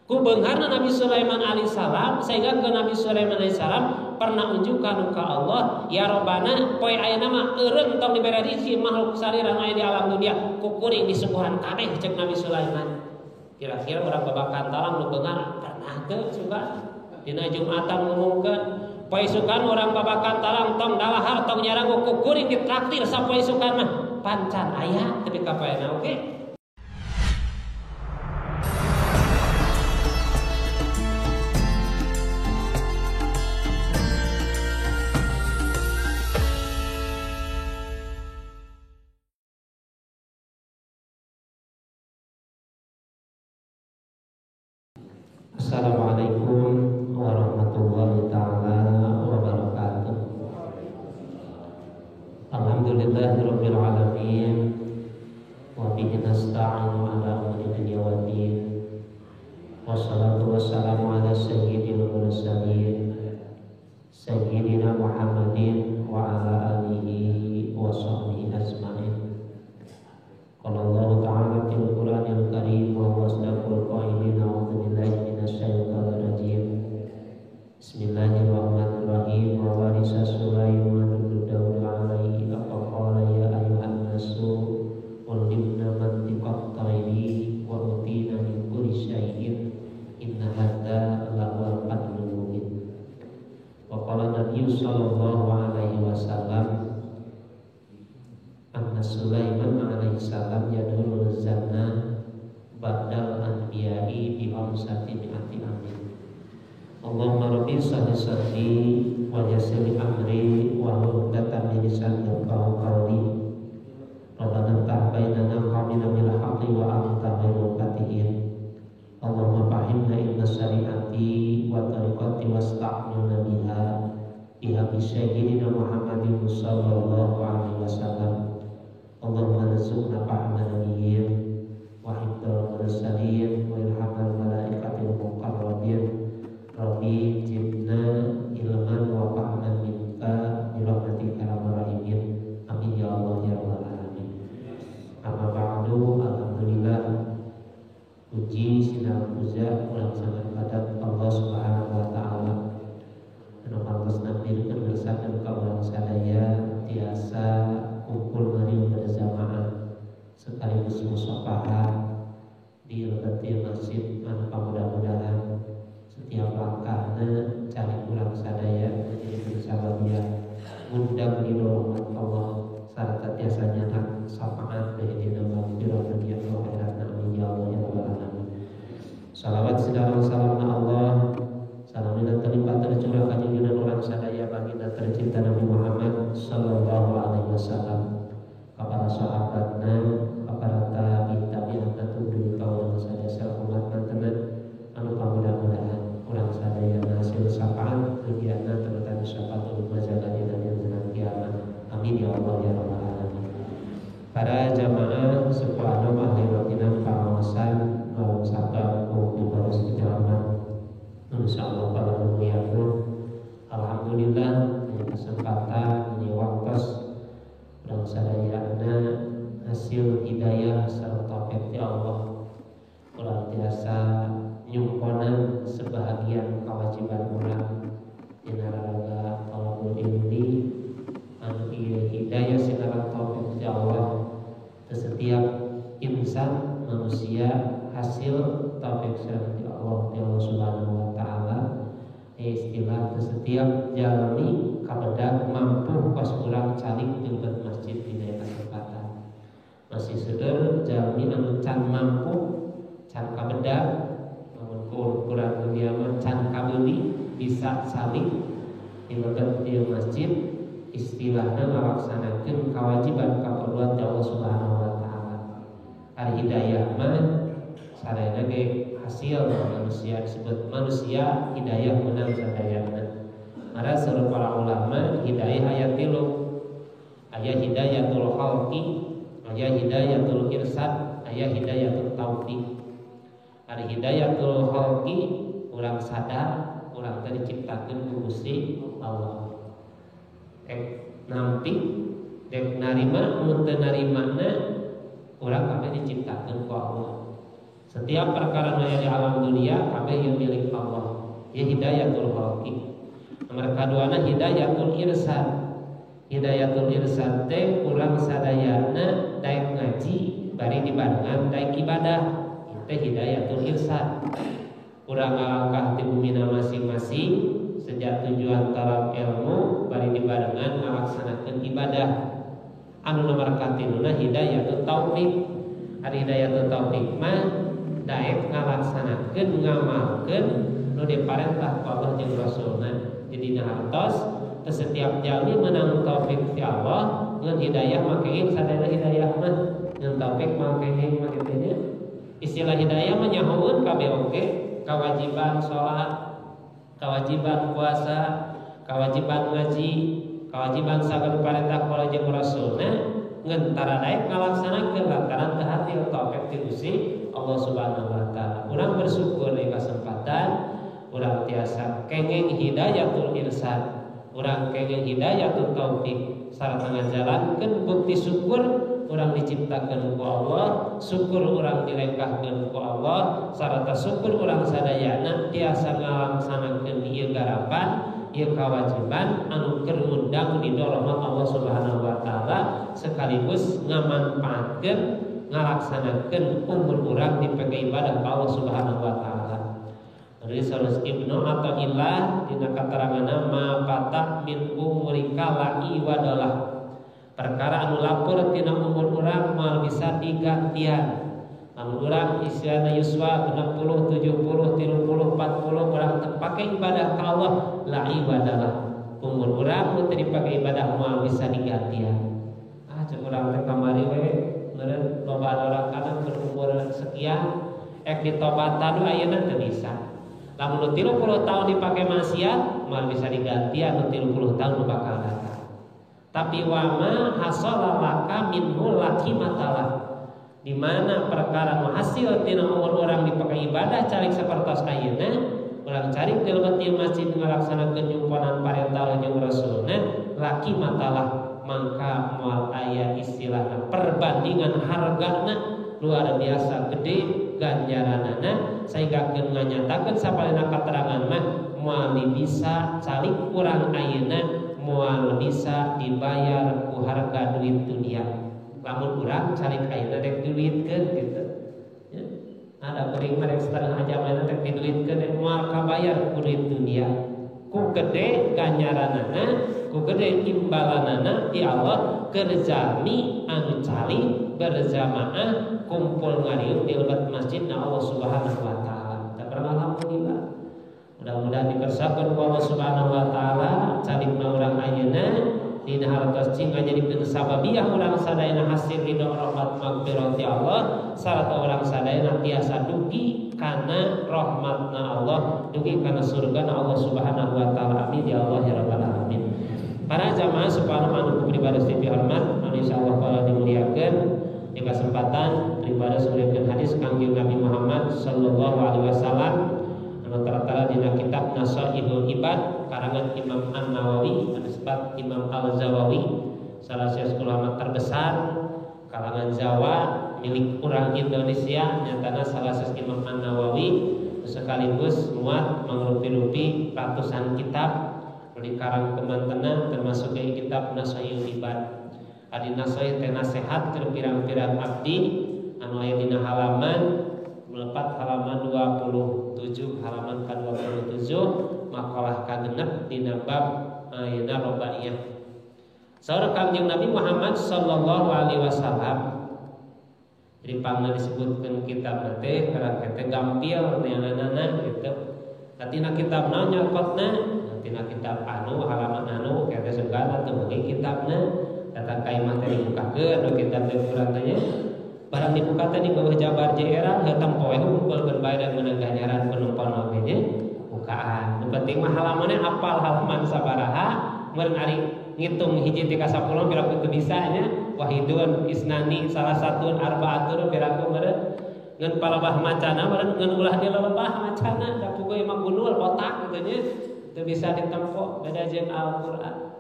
Ku beungharna Nabi Sulaiman alaihissalam sehingga ke Nabi Sulaiman alaihissalam pernah unjukkan ka Allah, ya Robbana poe ayeuna mah eureun tong dibere rezeki makhluk salira aya di alam dunia ku kuring disuguhan kabeh cek Nabi Sulaiman. Kira-kira urang Babakan Talang nu beunghar pernah teu suka dina Jumatan ngumumkeun poe isukan urang Babakan Talang tong dalahar tong nyaranggo ku kuring ditraktir sapoe isukan mah pancan aya tapi ka paena oge. Assalamualaikum warahmatullahi taala wabarakatuh. Alhamdulillahirabbil alamin wa bihi nasta'inu ala umuri dunya waddin. Wassalatu wassalamu ala sayyidil mursalin sayyidina Muhammadin wa ala alihi wa sahbihi ajmain. Qala Allah ta'ala fil Qur'anil Karim wa huwa asdaqul qailin, a'udzu billahi minasyaitonir rajim. Bismillahirrahmanirrahim. Wa warisa Sulaiman bin Daud alaihi faqala ya ayyuhan nasu ulimna mantiqat tayri wa utina min kulli syai'in inna hadza lahuwal fadlul mubin. Wa qala Nabi sallallahu alaihi wasallam anna Sulaiman alaihi salam yadkhulul jannah ba'dal anbiya'i bi khamsati mi'ati amin. Allahumma rabbi shalli sadri wa yassir amri wa hlul 'uqdatam min lisani yafqahu qawli. Rabbana iftah bainana qawlana bil haqqi wa anta khairul fatihin. Allahumma fahimna ilma syari'ati wa tariqati wasta'milna biha bihaqqi sayyidina Muhammadin sallallahu alaihi wasallam. Allahumma rzuqna fahma nabiyyin wa hifdzal mursalin wa ilhamal malaikatil muqarrabin. Rabbi zidna ilman wa fahman minka bi rahmatika ya arhamar rahimin. Amin ya Allah ya rabbal alamin. Amma ba'du, alhamdulillah puji sinar puja urang sangat pada Allah Subhanahu wa taala. Anu pantasna pirkeun ngersakeun ka urang sadaya tiasa kumpul mari berjamaah sekaligus musafahah di lebet masjid anu mudah-mudahan setiap langkahna cari urang sadaya menjadi sababiah ngundang ridho rahmat Allah sarta tiasa nyanak syafaat dari dina maghfirah dunia akhirat. Amin ya Allah ya rabbal alamin. Salawat salam salamna Allah salamina terlipat tercurah ka junjungan urang sadaya baginda tercinta Nabi Muhammad sallallahu alaihi wasallam kepada sahabatna kepada tabi'in tabi'in tuduh ka urang sadaya umat mantenan anu pamudah-mudahan urang sadaya hasil syafaat dunyana terutama syafaatul majalah dina kiamat. Amin ya Allah ya rabbal alamin. Para jamaah sekolah ahli rotinan pangaosan malam Sabtu di baris kecamatan. Insyaallah kalau mulyana alhamdulillah punya kesempatan punya waktu urang sadayana hasil hidayah serta taufik Allah urang tiasa nyumponan sebahagian kewajiban urang dina raraga talabul ilmi anu ieu hidayah sinarang taufik Allah. Setiap insan manusia hasil taufik sareng Allah Allah Subhanahu wa taala. Istilah setiap jalmi kabedag mampu kos urang calik di masjid dina kesempatan. Masih seueur jalmi anu can mampu can kabedag namun kurang dunia mah can kabeuli bisa calik di lebet di masjid istilahna ngalaksanakeun kewajiban kaperluan Allah Subhanahu wa taala. Ari hidayah mah sadayana ge hasil manusia disebut manusia hidayah menang sadayana. Mara seluruh para ulama hidayah ayat 3. Aya hidayatul khalqi, aya hidayatul irsad, aya hidayatul taufik. Ari hidayatul khalqi urang sadar urang teh diciptakeun ku Gusti Allah. Dek nampi dek narima mun teu narimana urang kabeh diciptakeun ku Allah. Setiap perkara nu aya di alam dunia Ya hidayatul khalqi. Nomor kaduana hidayatul irsad. Hidayatul irsad teh urang sadayana daek ngaji bari dibarengan daek ibadah. Itu hidayatul irsad. Urang ngalangkah ti bumina masing-masing sejak tujuan talab ilmu bari dibarengan ngalaksanakeun ibadah. Anu nomor katiluna hidayatul taufik. Ari hidayatul taufik mah daek ngalaksanakeun ngamalkeun nu diparentah ku Allah jeung Rasulna. Jadi hartos setiap jalmi menang taufik ti Allah ngan hidayah mah kenging sadayana hidayah mah ngan taufik mah kenging mah kitu nya. Istilah hidayah mah nyahoeun kabeh oge kewajiban salat, kewajiban puasa, kewajiban ngaji, kewajiban sagala parentah ku Allah jeung Rasulna ngan tara daek ngalaksanakeun lantaran teu hati taufik ti Gusti Allah Subhanahu wa taala. Urang bersyukur di kesempatan urang tiasa kenging hidayatul irsad, urang kenging hidayatul taufik sarta ngajalankeun bukti syukur urang diciptakeun ku Allah, syukur urang dilengkahkeun ku Allah, sarta syukur urang sadayana tiasa ngalaksanakeun ieu garapan, ieu kewajiban anu keur ngundang di rahmat Allah Subhanahu wa taala sekaligus ngamanfaatkeun ngalaksanakeun umur urang dipake ibadah ka Allah Subhanahu wa taala. Risalah Ibnu Athaillah dina kateranganna ma patah min umurika la'i wadalah. Perkara anu lapor tina umur urang moal bisa digantian. Lamun urang istilahna yuswa 60, 70, 30, 40 urang teu pake ibadah ka Allah la'i wadalah. Umur urang nu teu dipake ibadah moal bisa digantian. Ah cek urang teh kamari we meureun loba orang kana berumur sekian ek ditobatan ayeuna teu bisa. Lamun nu 30 tahun dipake maksiat moal bisa digantian nu 30 tahun nu bakal datang. Tapi wama hasala laka minhu laki matalah. Di mana perkara nu hasil tina umur urang dipake ibadah calik sapertos ayeuna, urang cari di lebet ieu masjid ngalaksanakeun nyumponan parentah jeung Rasulna, laki matalah mangka moal aya istilahna perbandingan hargana luar biasa gede ganjaranana sehingga keun nganyatakeun sapalena katerangan mah moal bisa calik urang ayeuna moal bisa dibayar ku harga duit dunia. Lamun urang calik ayeuna rek diduitkeun gitu. Ya. Ada kuring mah rek setengah jam ayeuna rek diduitkeun moal kabayar ku duit dunia. Ku gede ganjaranana, ku gede imbalanana ti Allah keur jalmi anu calik berjamaah kumpul ngariung di lebet masjid na Allah Subhanahu wa taala. Teu pernah alhamdulillah. Mudah-mudahan dikersakeun ku Allah Subhanahu wa taala calikna urang ayeuna dina hartos cing ngajadikeun sababiah urang sadayana hasil ridho rahmat magfirah ti Allah sarta urang sadayana tiasa dugi kana rahmatna Allah, dugi kana surgana Allah Subhanahu wa taala. Amin ya Allah ya rabbal alamin. Para jamaah subhanahu anu pribadi dihormat, anu insyaallah kalau dimuliakeun di kesempatan pribadi muliakeun hadis Kangjeng Nabi Muhammad sallallahu alaihi wasallam anu tertera dina kitab Nasaihul Ibad karangan Imam An-Nawawi anu disebut Imam Al-Zawawi, salah satu ulama terbesar kalangan Jawa milik urang Indonesia, nyatana salah satu Imam An-Nawawi sekaligus muat mangrupi-rupi ratusan kitab di karang kemantenan termasuk kitab Nasaihul Ibad. Adi nasaih teh nasehat keur pirang-pirang abdi anu aya dina halaman melepat halaman 27 halaman ka-27 makalah kagenep dina bab ayeuna robaiyah. Saur Kangjeng Nabi Muhammad sallallahu alaihi wasallam jadi pangna disebutkeun kitab teh karang teh gampil neanganana gitu. Tina kitab naon nyokotna? Tina kitab anu halaman anu kieu teh sugana teu meuli kitabna datang ka imah teh dibukakeun kitab teh kurang teh barang dibuka teh di bawah jabar jeeran heuh tempo we kumpulkeun bae dan meunang ganjaran penumpang oge nya bukaan. Nu penting mah halamanna apal halaman sabaraha meureun ari ngitung hiji ti ka 10 piraku teu bisa nya wahidun isnani salah satun arbaatun piraku meureun ngan palebah macana meureun ngan ulah dilebah macana da puguh mah gunul botak kitu nya teu bisa ditempo beda jeung Al-Qur'an.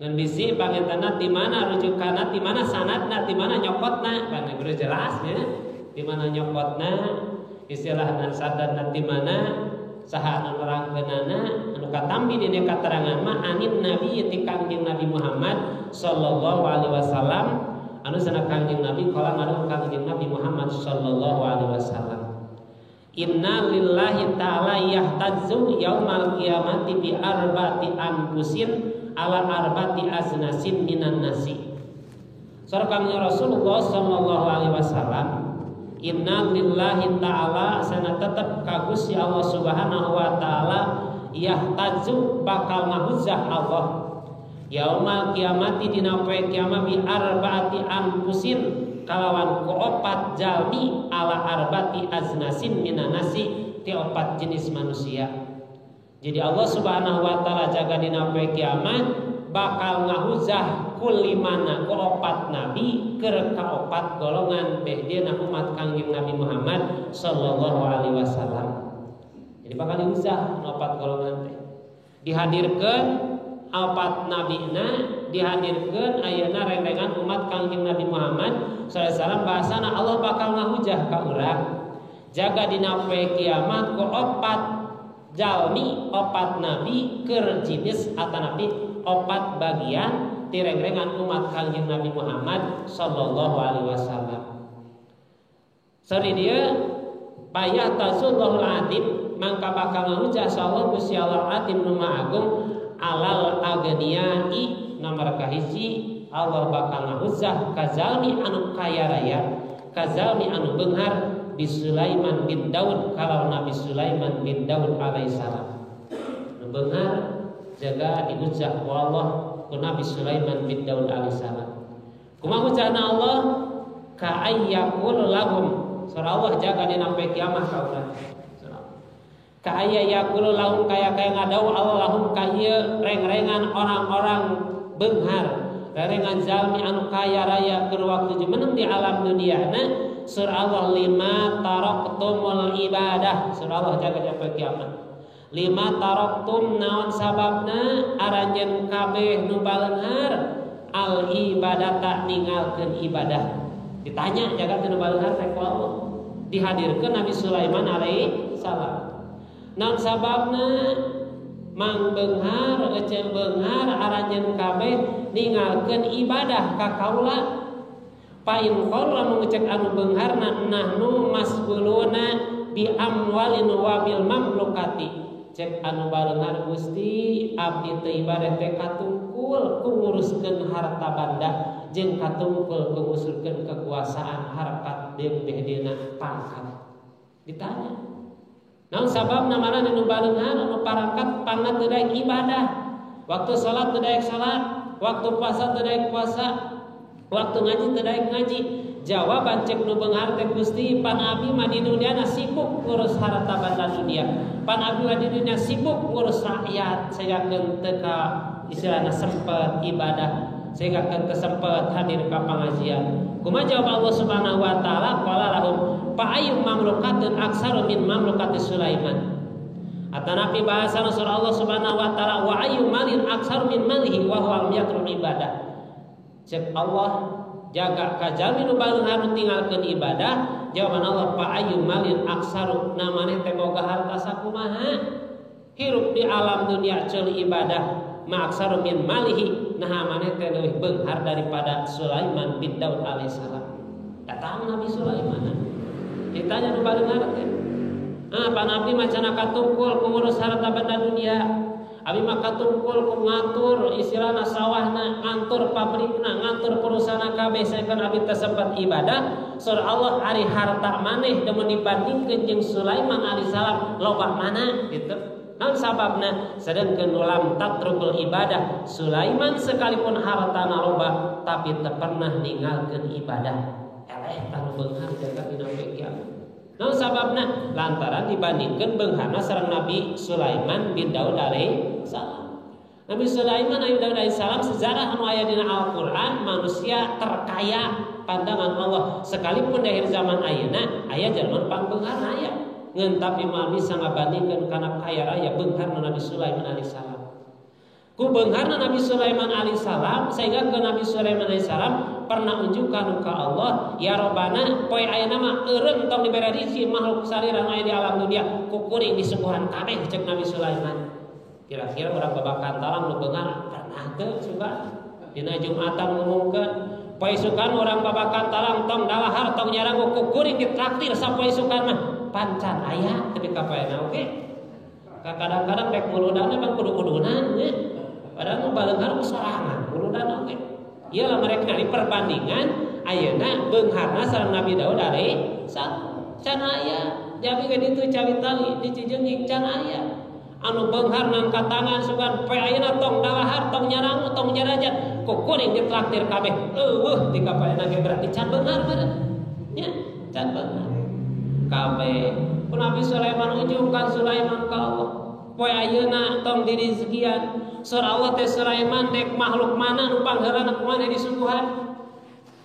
Ngan bisi pangentenna di mana rujukanna, di mana sanadna, di mana nyokotna, pan kudu jelas nya. Di mana nyokotna, istilahna sanadna di mana, saha anu nerangkeunana anu katampi dina katerangan mah anin nabi ti Kangjeng Nabi Muhammad sallallahu alaihi wasallam anu sana Kangjeng Nabi kala ngadon Kangjeng Nabi Muhammad sallallahu alaihi wasallam inna lillahi ta'ala yahtazzu yaumal qiyamati bi arba'ati anfusin ala arba'ati aznasin minan nasi. Surah Kangjeng Rasulullah sallallahu alaihi wasallam inna lillahi ta'ala sana tetep ka Gusti Allah Subhanahu wa taala yahtazzu bakal ngahujah Allah yaumal qiyamati dina poe kiamat bi arba'ati anfusin kalawan ku opat jalmi ala arba'ati aznasin minanasi ti opat jenis manusia. Jadi Allah Subhanahu wa taala jaga dina poe kiamat bakal ngahujah kulimana ku opat nabi keur ka opat golongan behdina umat Kangjeng Nabi Muhammad sallallahu alaihi wasallam. Jadi bakal dihujah opat golongan teh. Dihadirkeun opat nabina, dihadirkeun ayeuna rendengan umat Kangjeng Nabi Muhammad sallallahu alaihi wasallam bahasana Allah bakal ngahujah ka urang. Jaga dina poe kiamat ku opat jalmi, opat nabi keur jenis atanapi opat bagian tirengrengan umat Kangjeng Nabi Muhammad sallallahu alaihi wasallam. Sari dia payah tazullahul adim mangka bakal ngahujah Allah Gusti Allah adim nu Maha Agung alal agniai nomor kahiji Allah bakal ngahujah kazalmi anu kaya raya kazalmi anu beunghar bi Sulaiman bin Daud kalau Nabi Sulaiman bin Daud alaihissalam nu beunghar jaga dihujah ku Allah ku Nabi Sulaiman bin Daud alaihissalam. Kumaha hujahna Allah ka ayyaqul lahum surah Allah jaga dina poe kiamat ka urang. Ka ayyaqul lahum kaya-kaya ngadau Allah lahum ka ieu reng-rengan orang-orang beunghar rengan jalmi anu kaya raya keur waktu jumeneng di alam duniana surah Allah lima taraktumul ibadah surah Allah jaga dina poe kiamat. Lima taroktum naon sababna aranjeun kabeh nu baleunghar al ibadata ninggalkeun ibadah. Ditanya jaga teu nu baleunghar teh ku Allah. Dihadirkeun Nabi Sulaiman alaihi salam. Naon sababna mang beunghar eceu beunghar aranjeun kabeh ninggalkeun ibadah ka kaula. Fa in qalu lamun ngecek anu beungharna nahnu mas'uluna bi amwalin wa bil mamlukati. Cek anu baleunghar Gusti abdi teu ibadah teh katungkul ku nguruskeun harta banda jeung katungkul ku ngusurkeun kekuasaan harkat jeung behdina pangkat. Ditanya naon sababna marana nu baleunghar anu parangkat pangkat teu daek ibadah, waktu salat teu daek salat, waktu puasa teu daek puasa, waktu ngaji teu daek ngaji. Jawaban cek nu beunghar teh Gusti pan abdi mah di dunia sibuk ngurus harta banda dunia, pan abdi mah di dunia sibuk ngurus rakyat sehingga teu ka istilahna sempet ibadah, sehingga teu sempet hadir ka pangajian. Kumaha jawab Allah Subhanahu wa taala qala lahum fa ayu mamlukatun aksaru min mamlukati Sulaiman. Atanapi bahasa surah Allah Subhanahu wa taala wa ayu malin aksaru min malihi wa huwa lam yatruk ibadah. Cek Allah jaga kajalmi nu baleunghar tinggalkeun ibadah, jawaban Allah fa ayu malin aksaru namane teh boga harta sakumaha hirup di alam dunia ceul ibadah ma aksaru min malihi nah maneh teh leuwih beunghar daripada Sulaiman bin Daud alaihissalam. Datang Nabi Sulaiman ditanya nu baleunghar teh, ah pan abdi mah cenah katungkul ku ngurus harta banda dunia, abi mah katungkul ku ngatur istilahna sawahna, ngatur pabrikna, ngatur perusahaan kabeh saeun abi teu sempat ibadah. Surah Allah ari harta maneh demun dibandingkeun jeung Sulaiman alaihissalam loba mana gitu. Naon sababna? Sedengkeun lam tatrukul ibadah. Sulaiman sekalipun hartana loba tapi teu pernah ninggalkeun ibadah. Eleh tanu beunghar jaga dina poe kiamat. Naon sababna? Lantaran dibandingkeun beungharna sareng Nabi Sulaiman bin Daud alaihi salam. Nabi Sulaiman alaihi Daud alaihi salam sejarah anu aya dina Al-Qur'an manusia terkaya pandangan Allah sekalipun di akhir zaman ayeuna aya jalma pangbeungharna aya. Ngan tapi moal bisa ngabandingkeun kana kaya raya beungharna Nabi Sulaiman alaihi salam. Ku beungharna Nabi Sulaiman alaihi salam sehingga ke Nabi Sulaiman alaihi salam pernah unjukkan ka Allah ya Robbana poe ayeuna mah eureun tong dibere rezeki makhluk salira aya di alam dunia ku kuring disuguhan kabeh cek Nabi Sulaiman. Kira-kira urang babakan talang nu beunghar pernah teu suka dina Jumatan ngumumkeun poe isukan urang babakan talang tong dalahar tong nyarang ku kuring ditraktir sapoe isukan mah pancan aya tapi ka paena oge. Kadang-kadang rek muludana bang kudu-kudunan nya. Padahal nu baleunghar ku sorangan muludana oge. Ieu lah mereka di perbandingan ayeuna beungharna sareng Nabi Daud alaihi salam. Can aya jadi ge ditu cawitali di Cijengjing can aya. Anu beunghar nangkat tangan sugan poe ayeuna tong dalahar tong nyarang tong nyarajat ku kuring ditraktir kabeh. Eueuh ti ka paena ge berarti can beunghar meureun. Nya can beunghar. Kabeh ku Nabi Sulaiman ujungkan Sulaiman ka Allah. Poe ayeuna tong dirizkian. Surah Allah teh Sulaiman dek makhluk mana nu pangheulana kumaha disuguhan.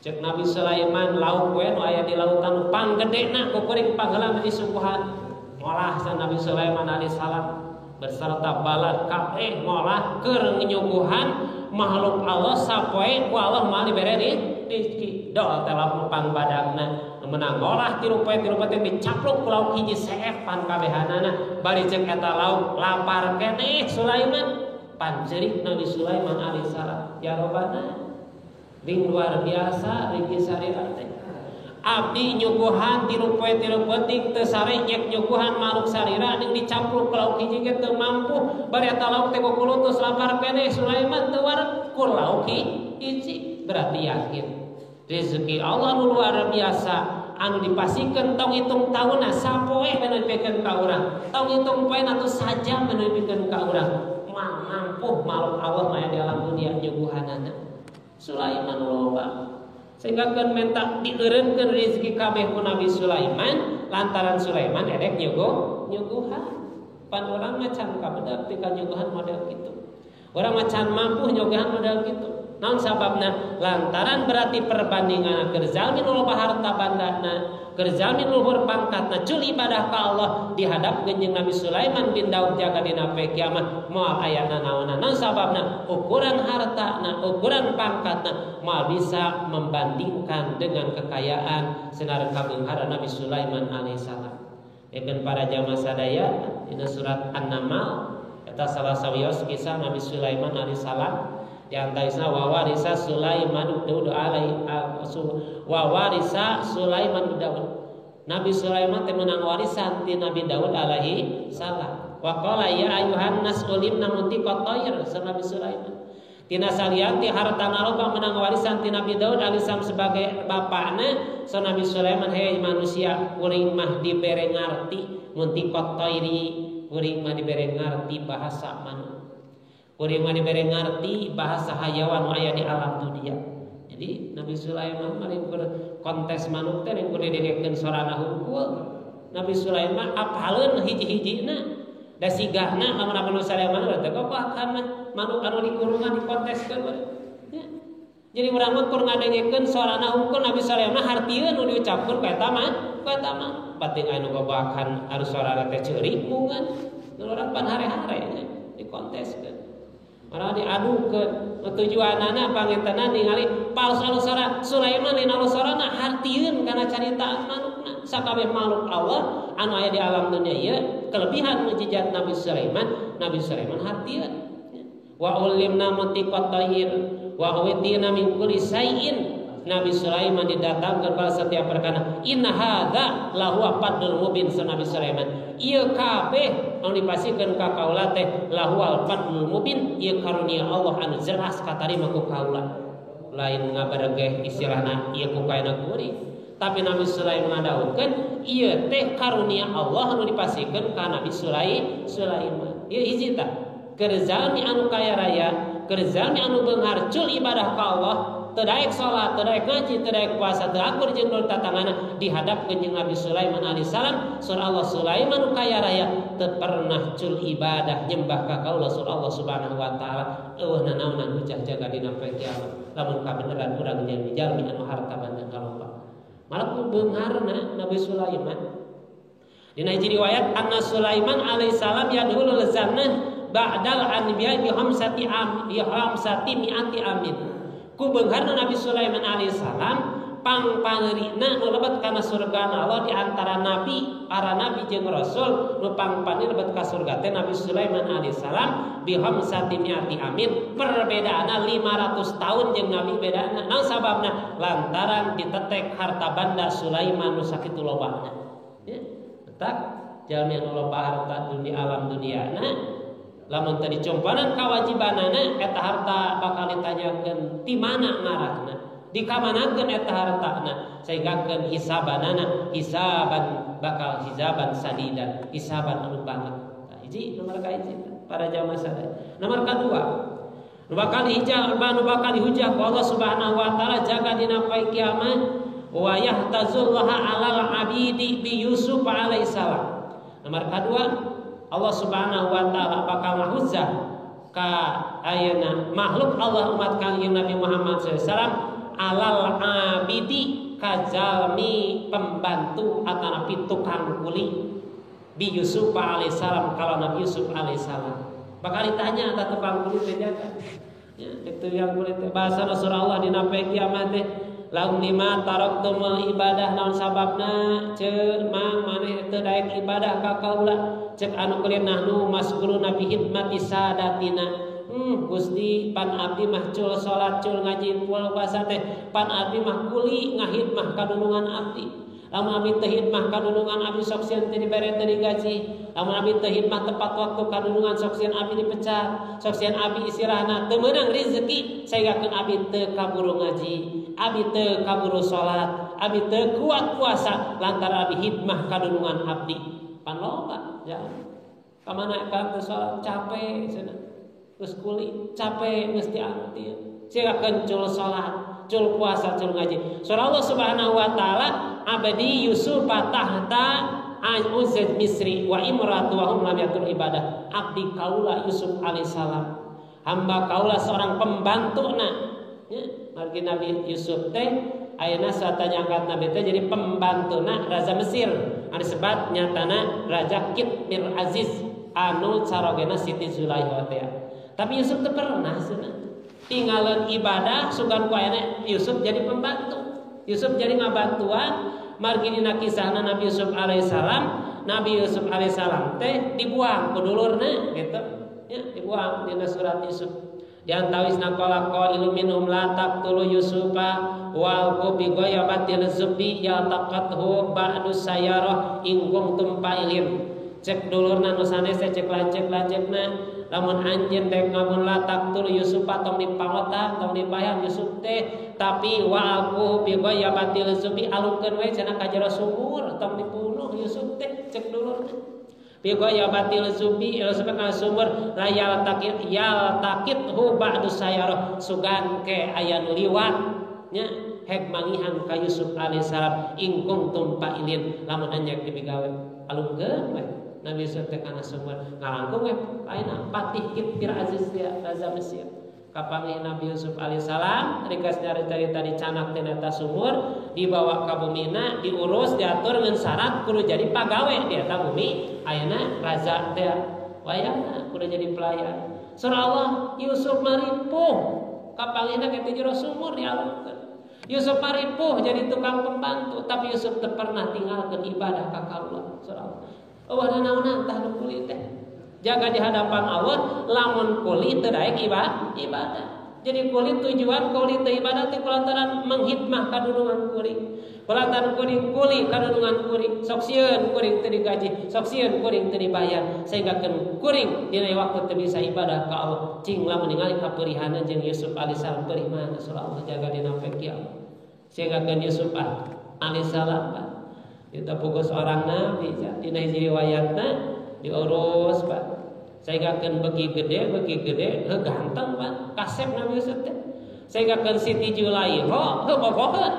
Cek Nabi Sulaiman lauk we nu aya di lautan nu panggedena ku kuring pangheulana disuguhan. Ngolah sa Nabi Sulaiman alaihi salam beserta balad kabeh ngolah keur nyuguhan makhluk Allah sapoe ku Allah moal dibere rezeki. Doa teh lauk pangbadagna menang ngolah tilu poe teh dicaplok ku lauk hiji seef pan kabehanana bari cek eta lauk lapar keneh Sulaiman. Pancerik Nabi Sulaiman alaihissalam ya Robbana ring luar biasa ring syariat teh abdi nyuguhan tilu poe tilu peuting teu sare nyek nyuguhan makhluk sarira ning dicapluk ku lauk hiji ge teu mampu bari eta lauk teh kukulutus lapar keneh Sulaiman teu wareg kur lauk hiji. Berarti yakin rezeki Allah nu luar biasa anu dipasikeun tong hitung taunna sapoe nu dipikeun ka urang tong hitung poena atuh sajam nu dipikeun ka urang mampu makhluk Allah mah di alam dunia nyuguhanana Sulaiman loba sehingga keun menta dieureunkeun rezeki kabeh ku Nabi Sulaiman lantaran Sulaiman edek nyuguhan pan urang mah can kabedak ti ka nyuguhan model kitu urang mah can mampu nyuguhan model kitu. Naon sababna lantaran berarti perbandingan keur jalmi nu loba harta bandana keur jalmi luhur pangkatna cul ibadah ka Allah dihadapkeun jeung Nabi Sulaiman bin Daud jaga dina poe kiamat moal aya nanaonan. Naon sababna ukuran hartana ukuran pangkatna moal bisa membandingkan dengan kekayaan senar kabeungharan Nabi Sulaiman alaihissalam. Ekeun para jamaah sadaya dina surat An-Naml eta salah sawios kisah Nabi Sulaiman alaihissalam. Di antarisna wawarisa Sulaiman Daud alaihi wawarisa Sulaiman Daud. Nabi Sulaiman teh menang warisan ti Nabi Daud alaihi salam. Wa qala ya ayuhan nas ulimna muntiqat tayr Nabi Sulaiman. Tina salian ti hartana loba menang warisan ti Nabi Daud alaihi salam sebagai bapakna. So Nabi Sulaiman hei manusia kuring mah dibere ngarti muntiqat tayri kuring mah dibere ngarti bahasa manusia. Kuring mah dibere ngarti bahasa hayawan aya di alam dunia. Jadi Nabi Sulaiman mah kontes manuk teh kudu didekeun sorana hungkul. Nabi Sulaiman apaleun hiji-hijina. Da sigahna lamun Nabi Sulaiman teh gobakan mah manuk anu dikurungan dikonteskeun. Ya. Jadi urang mah kur ngadengekeun sorana hungkul Nabi Sulaiman hartieun nu diucapkeun ku eta mah, ku eta mah. Bating anu gobakan harus sorana teh ceurik mungan. Urang pan hare-hare nya dikonteskeun. Malah diadukeun tujuanana pangetanna ningali palsu sora Sulaiman dina sorana hartieun kana caritaan manukna sakabeh makhluk Allah anu aya di alam dunia ieu kelebihan mukjizat Nabi Sulaiman. Nabi Sulaiman hartieun wa ulimna mantiqat tayr wa utina min kulli syai'in. Nabi Sulaiman didatangkan pada setiap perkara. Inna hadza lahuwa fadlul mubin. Nabi Sulaiman ieu kabeh anu dipasikeun ka kaula teh lahuwal fadlul mubin, ieu karunia Allah anu jelas katarima ku kaula. Lain ngabaregeh istilahna ieu ku kaena kuring, tapi Nabi Sulaiman ngadawuhkeun ieu teh karunia Allah anu dipasikeun ka Nabi Sulaiman. Ieu hiji tah keur jalmi anu kaya raya, keur jalmi anu beunghar cul ibadah ka Allah, teu daek salat, teu daek ngaji, teu daek puasa, teu akur jeung dulur tatangana, dihadapkeun jeung Nabi Sulaiman alaihissalam. Surah Allah Sulaiman nu kaya raya teu pernah cul ibadah nyembah ka kaula surah Allah Subhanahu wa taala. Eueuh nanaonan hujah jaga dina poe kiamat. Lamun kabeneran urang jalmi anu harta banda loba. Malah ku beungharna Nabi Sulaiman. Dina hiji riwayat anna Sulaiman alaihissalam yadkhulul jannah ba'dal anbiya bi khamsati am bi khamsati mi'ati amin. Ku beungharna Nabi Sulaiman alaihissalam pangpangerina nu lebet kana surga Allah di antara nabi, para nabi jeung rasul nu pangpanir lebet ka surga teh Nabi Sulaiman alaihissalam bi khamsati mi'ati amin, perbedaanna 500 tahun jeung nabi bedana. Naon sababna? Lantaran ditetek harta banda Sulaiman nu sakitu lobana. Ya, tetak jalmi anu loba harta dunia alam duniana lamun teu dicompanan kawajibanana eta harta bakal ditanyakeun ti mana ngarahna, dikamanakeun eta hartana, sehinggakeun hisabanana hisaban bakal hisaban sadidan, hisaban anu banget. Nah, hiji nomor kahiji para jamaah sadaya. Nomor kadua nu bakal hijab nu bakal dihujah ku Allah Subhanahu wa taala jaga dina poe kiamat wa yahtazullaha alal abidi bi Yusuf alaihissalam. Nomor kadua Allah Subhanahu wa taala bakal ngahujah ka ayeuna makhluk Allah umat Kangjeng Nabi Muhammad sallallahu alaihi wasallam alal abidi kajalmi pembantu atanapi tukang kuli bi Yusuf alaihissalam kalau Nabi Yusuf alaihissalam bakal ditanya atau tukang kuli teh jaga ya itu yang kuli teh bahasa Rasulullah dina poe kiamat teh laum lima taraktumul ibadah naon sababna ceuk mang maneh teu daek ibadah ka kaula cek anu kuli nahnu masguluna bi hidmati sadatina. Gusti pan abdi mah cul salat cul ngaji puasa teh pan abdi mah kuli ngahidmah kadulungan abdi. Lamun abdi teu hidmah kadulungan abdi sok sieun teu dibere teu digaji. Lamun abdi teu hidmah tepat waktu kadulungan sok sieun abdi dipecat. Sok sieun abdi istilahna teu meunang rezeki sehinggakeun abdi teu kaburu ngaji, abdi teu kaburu salat, abdi teu kuat puasa lantaran abdi hidmah kadulungan abdi. Pan loba ya. Ka mana ka teu salat capek cenah. Geus kuli capek mesti anu teu sehingga cul salat, cul puasa, cul ngaji. Surah Allah Subhanahu wa taala abdi Yusuf tahta an uzid Misri wa imratu wa hum lam yatul ibadah. Abdi kaula Yusuf alaihissalam, hamba kaula seorang pembantuna. Ya, margi Nabi Yusuf teh ayeuna satanya angkat Nabi teh jadi pembantuna raja Mesir. Anu disebat nyatana Raja Kitmir Aziz anu carogena Siti Zulaikha teh. Tapi Yusuf teu pernah cenah tinggalan ibadah sugan ku ayeuna Yusuf jadi pembantu. Yusuf jadi ngabantuan margi dina kisahna Nabi Yusuf alaihissalam, Nabi Yusuf alaihissalam teh dibuang ku dulurna gitu. Ya, dibuang dina surat Yusuf. Di antawisna qala qailu minhum la taqtulu Yusufa wal bi ghayabatil zubbi yaltaqathu ba'du sayarah in kuntum fa'ilin. Cek dulurna nu sanes teh cek lancek-lancekna lamun anjeun dek ngamun la taqtul Yusuf tong dipangota tong dipayang Yusuf teh tapi wa aku bi ghayabatil zubi alungkeun we cenah ka jero sumur tong dibunuh Yusuf teh cek dulurna bi ghayabatil zubi Yusuf ka sumur la yaltaqit yaltaqithu ba'du sayarah sugan ke aya nu liwat nya hek mangihan ka Yusuf alaihissalam in kuntum fa'ilin lamun anjeun dipigawe alungkeun we Nabi Yusuf teh kana sumur ngalangkung we ayeuna patih Kitmir Aziz dia raja Mesir. Kapanggih Nabi Yusuf alaihissalam rikas nyari-cari tadi canak tina eta sumur dibawa ka bumina diurus diatur ngan syarat kudu jadi pagawe di eta bumi ayeuna raja teh wayahna kudu jadi pelayan. Surah Allah Yusuf maripuh kapanggihna ke jero sumur dialungkeun. Yusuf maripuh jadi tukang pembantu tapi Yusuf teu pernah tinggalkeun ibadah ka Allah. Surah Allah eueuh naonan tah nu kuli teh jaga di hadapan Allah lamun kuli teu daek ibadah. Jadi kuli tujuan kuli teu ibadah teh kulantaran menghidmah kadulungan kuring. Kulantaran kuring kuli kadulungan kuring sok sieun kuring teu digaji, sok sieun kuring teu dibayar sehinggakeun kuring dina waktu teu bisa ibadah ka Allah. Cing lamun ningali kapeurihana jeung Yusuf alaihissalam perih mana surah Allah jaga dina poe kiamat. Sehinggakeun Yusuf alaihissalam itu fokus orang nabi dina hiji riwayatna diurus Pak sehinggakeun beuki gede heuh ganteng Pak kasep Nabi Yusuf teh sehinggakeun Siti Zulaikha heuh bogoheun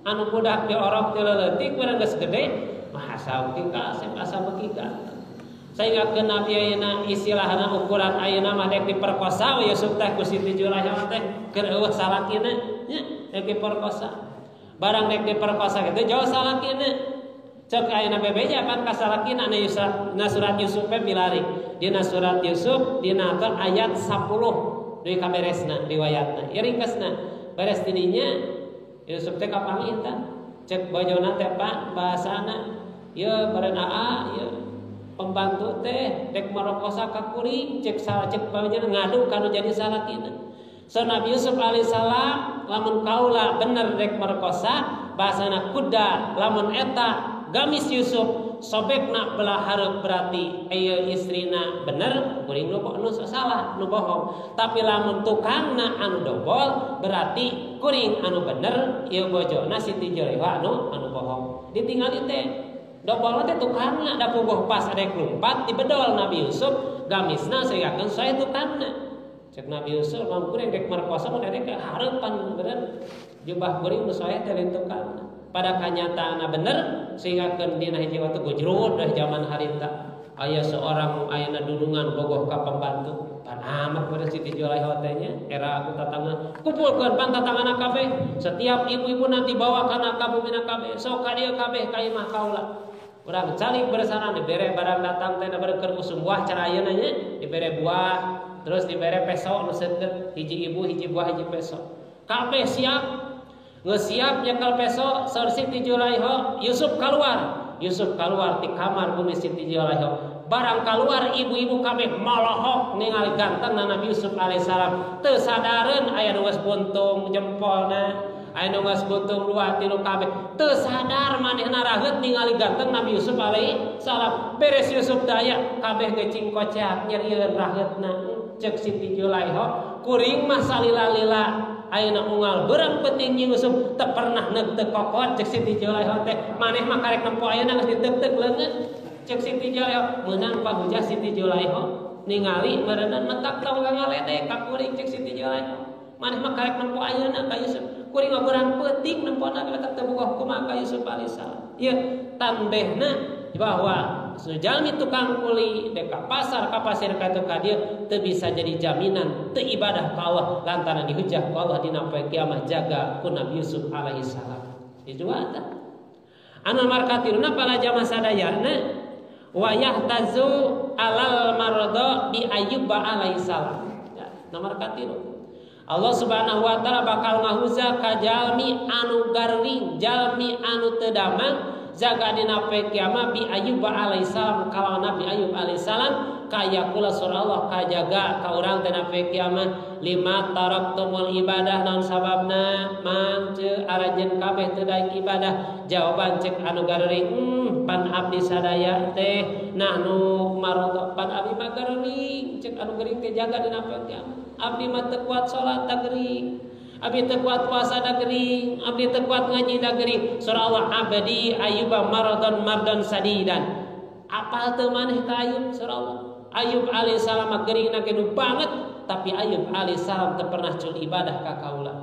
anu budak diorok ti leutik urang geus gede mah asa beuki kasep asa beuki ganteng sehinggakeun Nabi ayeuna istilahna ukuran ayeuna mah dek diperkosa we Yusuf teh ku Siti Zulaikha teh keur eueuh salakina nya dek diperkosa barang dek diperkosa kitu jauh salakina cek ayeuna bebeja pan ka salakina na surat Yusuf pe milari dina surat Yusuf dina ayat 10 deui kaberesna riwayatna ieu ringkesna Beres tidinya Yusuf teh kapanggih tah. Cek bojona teh Pak bahasana ieu baren aa ieu pembantu teh dek marokosa ka kuring cek salah cek bojona ngadu kanu jadi salakina. So Nabi Yusuf alaihissalam lamun kaula bener dek merkosa bahasana kuda lamun eta gamis Yusuf sobekna belah hareup berarti ieu istrina bener kuring nu salah nu bohong. Tapi lamun tukangna anu dobol berarti kuring anu bener ieu bojona Siti Zulaikha anu bohong. Ditingali teh dobol teh tukangna da puguh pas rek lumpat dibedol Nabi Yusuf gamisna sehinggakeun sae tukangna. Cek Nabi Yusuf lamun kuring rek merkosa mun rek hareupan bener jubah kuring nu sae teh lain tukangna. Pada kanyataanna bener sehingga keun dina hiji waktu gujrud dah zaman harita aya seorang ayana dudungan bogoh ka pembantu pan amat pada Siti Zulaikha teh nya era aku tatangan kumpulkeun pan tatanganna kabeh setiap ibu-ibu nanti bawa kana ka bumina kabeh sok ka dieu kabeh ka imah kaula urang calik bersana dibere barang datang teh bere keur usum buah cara ayeuna nya dibere buah terus dibere peso nu seukeut hiji ibu hiji buah hiji peso kabeh siap geus siap nyekel peso saur Siti Zulaikha Yusuf keluar ti kamar bumi Siti Zulaikha barang keluar ibu-ibu kabeh molohok ningali gantengna Nabi Yusuf alaihissalam teu sadareun aya nu geus buntung jempolna aya nu geus buntung dua tilu kabeh teu sadar manehna raheut ningali ganteng Nabi Yusuf alaihissalam beres Yusuf teh aya kabeh geucing kocak nyerieun raheutna cek Siti Zulaikha kuring mah salila-lila ayeuna unggal beurang penting Yusuf teu pernah neuk teu kokot cek Siti Zulaikha teh maneh mah karek nempo ayeuna geus diteuk-teuk leungeun cek Siti Zulaikha meunang pahujah Siti Zulaikha ningali meureunna metak tong ngaledek ka kuring cek Siti Zulaikha maneh mah karek nempo ayeuna ka Yusuf kuring mah beurang peuting nempona ka teu bogoh kumaha ka Yusuf alaihissalam ieu tambehna bahwa jalmi tukang kuli dek ka pasar ka pasir ka teu ka dieu teu bisa jadi jaminan teu ibadah ka Allah lantaran dihujah ku Allah dina poe kiamat jaga ku Nabi Yusuf alaihi salam. Dua tah. Anu markatiruna pala jamaah sadayana wa yahtazu alal marada bi Ayyub alaihi salam. Ya, nomor katilu. Allah Subhanahu wa taala bakal ngahuza ka jalmi anu garing, jalmi anu teu damang jaga dina poe kiamat bi Ayyub alaihissalam kalawan Nabi Ayyub alaihissalam kaya kula surah Allah kajaga ka urang dina poe kiamat lima taraktumul ibadah naon sababna mangce aranjeun kabeh teu daek ibadah jawaban cek anu gareuring pan abdi sadaya teh nahnu marodo pan abdi mah gareuring cek anu geuring teh jaga dina poe kiamat abdi mah teu kuat salat da geuring abdi teu kuat puasa da gering, abdi teu kuat ngaji da gering. Surah Allah abdi ayyuba maradon mardon sadidan. Apal teu maneh ka Ayub surah Allah. Ayub alaihissalam geuringna ge nu banget, tapi Ayub alaihissalam teu pernah cul ibadah ka kaula.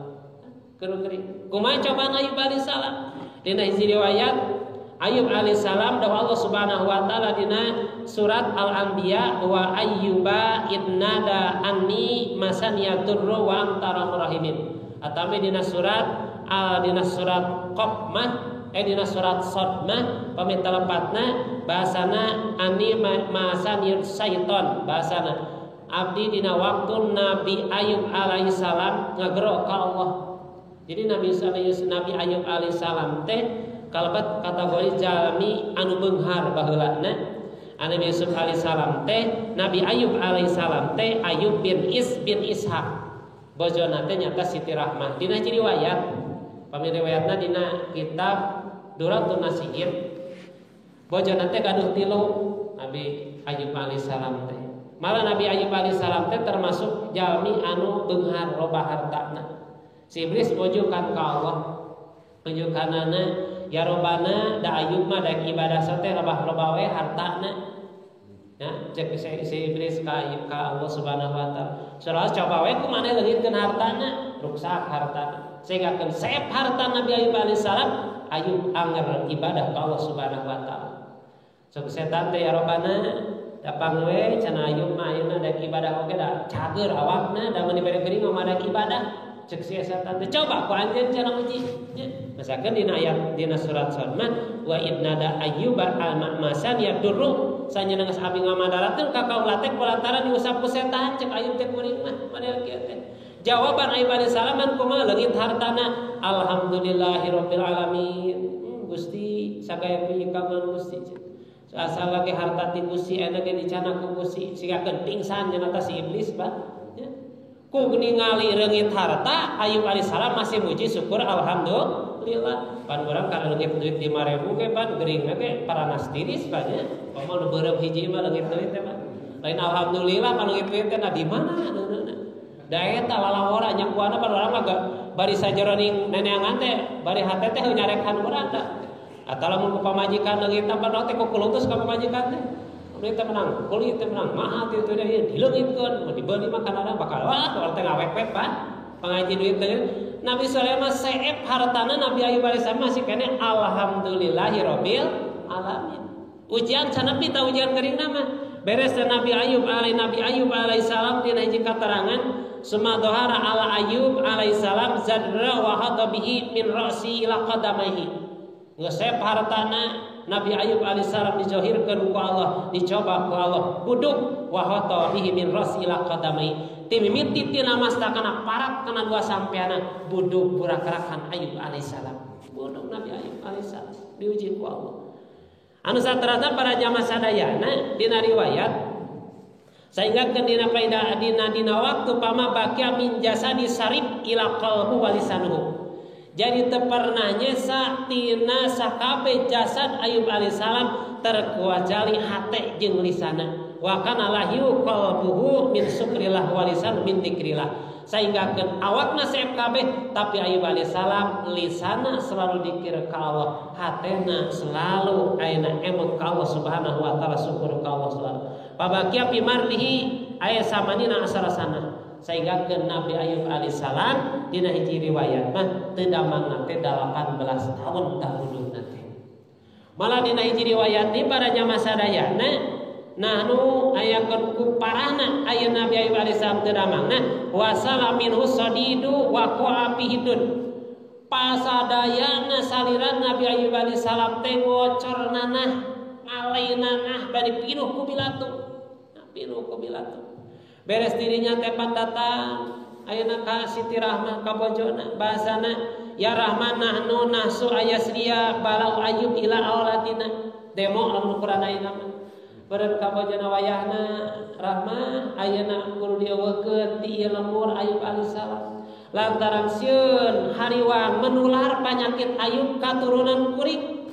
Keur gering. Kumaha cobaan Ayub alaihissalam? Dina hiji riwayat Ayub alaihissalam dawuh Allah Subhanahu wa taala dina surat Al-Anbiya wa ayyuba idnada anni masaniyaturru wa anta arhamur rahimin. Atami dina surat al dina surat Qamah dina surat Sadmah pamit telepatna bahasana ani masanir syaiton bahasana abdi dina waktu Nabi Ayub alaihissalam ngagero ka Allah. Jadi Nabi Ayub alaihissalam teh kalebet kategori jalmi anu beunghar baheulana. Nabi Yusuf alaihissalam teh Nabi Ayub alaihissalam teh Ayub bin Is bin Ishaq. Bojona teh nyata Siti Rahmah. Dina ciri riwayat, pami riwayatna dina kitab Duratun Nasihin. Bojona teh gaduh tilu Nabi Ayub alaihissalam teh. Malah Nabi Ayub alaihissalam teh termasuk jalmi anu beunghar loba hartana. Si iblis bojokan ka Allah. Tunjukanana ya robana da Ayub mah daek ibadah teh loba-loba we hartana. Ya, cek si iblis ka Allah Subhanahu wa taala. Surah coba we ku maneh leungitkeun hartana, ruksak hartana. Sehingga keun seep harta Nabi Ayub alaihissalam, Ayub anger ibadah ka Allah Subhanahu wa taala. Sok setan teh ya robana da pangwe cenah Ayub mah ayeuna daek ibadah oge da cager awakna da mun dibere geuring mah daek ibadah. Cek si setan teh coba ku anjeun cenah uji. Ya, misalkan dina ayat dina surat Sadmah wa idnada ayyuba al-ma'masan yadurru sanyeuna geus abi ngamadarateun ka kaula teh kulantaran diusap ku setan cek Ayub teh kuring mah model kieu teh. Jawaban Ayub alaihissalam kumaha leungit hartana alhamdulillahirabbil alamin. Gusti sagaya pikangan Gusti. Asal lagi harta ti Gusti enak ge dicana ku Gusti sigakeun pingsan cenah si iblis Pak. Ya. Ku ningali reungit harta Ayub alaihissalam masih muji syukur alhamdulillah. Pan urang kana leungit duit 5.000 ge pan geuringna ge paranas tiris Pak nya. Komo nu beureum hiji mah leungit duit teh Pak. Lain alhamdulillah pan leungit duit teh na di mana neuneuhna. Da eta lalawora nyakuana pan urang mah bari sajeroning neneangan teh bari hate teh nyarekan urang da. Atau lamun ku pamajikan leungit pan teh ku kulutus ka pamajikan teh. Leungit teh menang, kulit teh menang, mahal teh teh dileungitkeun, mun dibeli mah kana bakal wah urang teh ngawek-wek Pak. Pangaji duit teh. Nabi Sulaiman seep hartana Nabi Ayub alaihissalam masih keneh alhamdulillahirabbil alamin. Ujian sanapi ta ujian geuringna mah. Beres Nabi Ayub alaihissalam dina hiji katerangan summa dhahara ala Ayub alaihissalam zadra wa hadabihi min ra'si ila qadamaihi. Ngesep hartana Nabi Ayub alaihissalam dizohirkeun ku Allah, dicoba ku Allah, buduk wa hadabihi min ra'si ila qadamaihi. Timimiti tina mastakana parat kana dua sampeana buduk burak-rakan Ayub alaihissalam. Buduk Nabi Ayub alaihissalam diuji ku Allah. Anu saterasna para jamaah sadayana dina riwayat sehingga dina paida dina dina waktu pama bakia min jasadi sarib ila qalbu walisanuhu. Jadi teu pernah nyesa tina sakabe jasad Ayub alaihissalam terkuajali hate jeung lisana. Wa kana lahyu qalbuhu min syukrillah walisan min dzikrillah. Sehingga awakna seep kabeh tapi Ayub alaihissalam lisana selalu dikir ka Allah, hatena selalu ayeuna emot ka Allah Subhanahu wa taala, syukur ka Allah selalu. Pabakia pimarlihi aya samanina asarasana. Sehingga ke Nabi Ayub alaihissalam dina hiji riwayat mah teu damangna teh 18 tahun tahududna teh. Malah dina hiji riwayat ni para jamaah sadayana nahnu ayakeun ku parahna aya Nabi Ayub alaihissalam teu damangna wasala minhu sadidu wa qa'afihidun. Pasadayana saliran Nabi Ayub alaihissalam teh ngocor nanah ngalainanah bari pinuh ku bilatu. Pinuh ku bilatu. Beres dirinya teh pandatang ayeuna ka Siti Rahmah ka bojona bahasana ya Rahman nahnu nahsu ayasriya balau Ayub ila aulatina. Demo lamun ukuran ayeuna mah. Beureum ka bojona wayahna Rahmah ayeuna kudu dieuweuhkeun ti ieu lembur Ayub alaihissalam. Lantaran sieun hariwang menular panyakit Ayub katurunan kuring.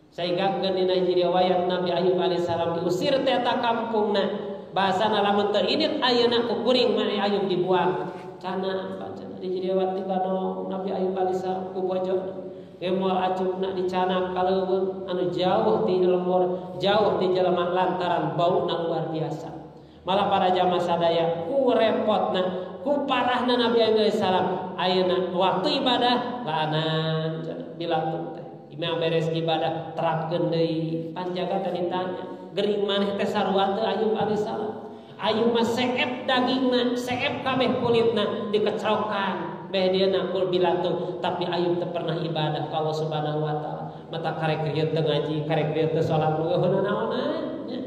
Sehingga dina hiji riwayat Nabi Ayub alaihissalam diusir teh eta kampungna. Bahasana lamun teu init ayeuna ku kuring mah Ayub dibuang. Cana cenah di riwayat ti Nabi Ayub alaihissalam ku bojona. Moal acupna dicana kaleuweung anu jauh ti lembur, jauh ti jelema lantaran bauna luar biasa. Malah para jamaah sadaya ku repotna, ku parahna Nabi Ayub alaihissalam ayeuna waktu ibadah laanan cenah bilatu teh. Imam beres ibadah terapkeun deui panjaga teh ditanya, gering maneh teh sarua teu Ayub alaihissalam. Ayub mah seep dagingna, seep kabeh kulitna dikecrokan. Beh dia nakul bilatu, tapi Ayub teu pernah ibadah ka Allah Subhanahu wa taala. Mata karek rieu teu ngaji, karek rieu teu salat leuweun naonan nya.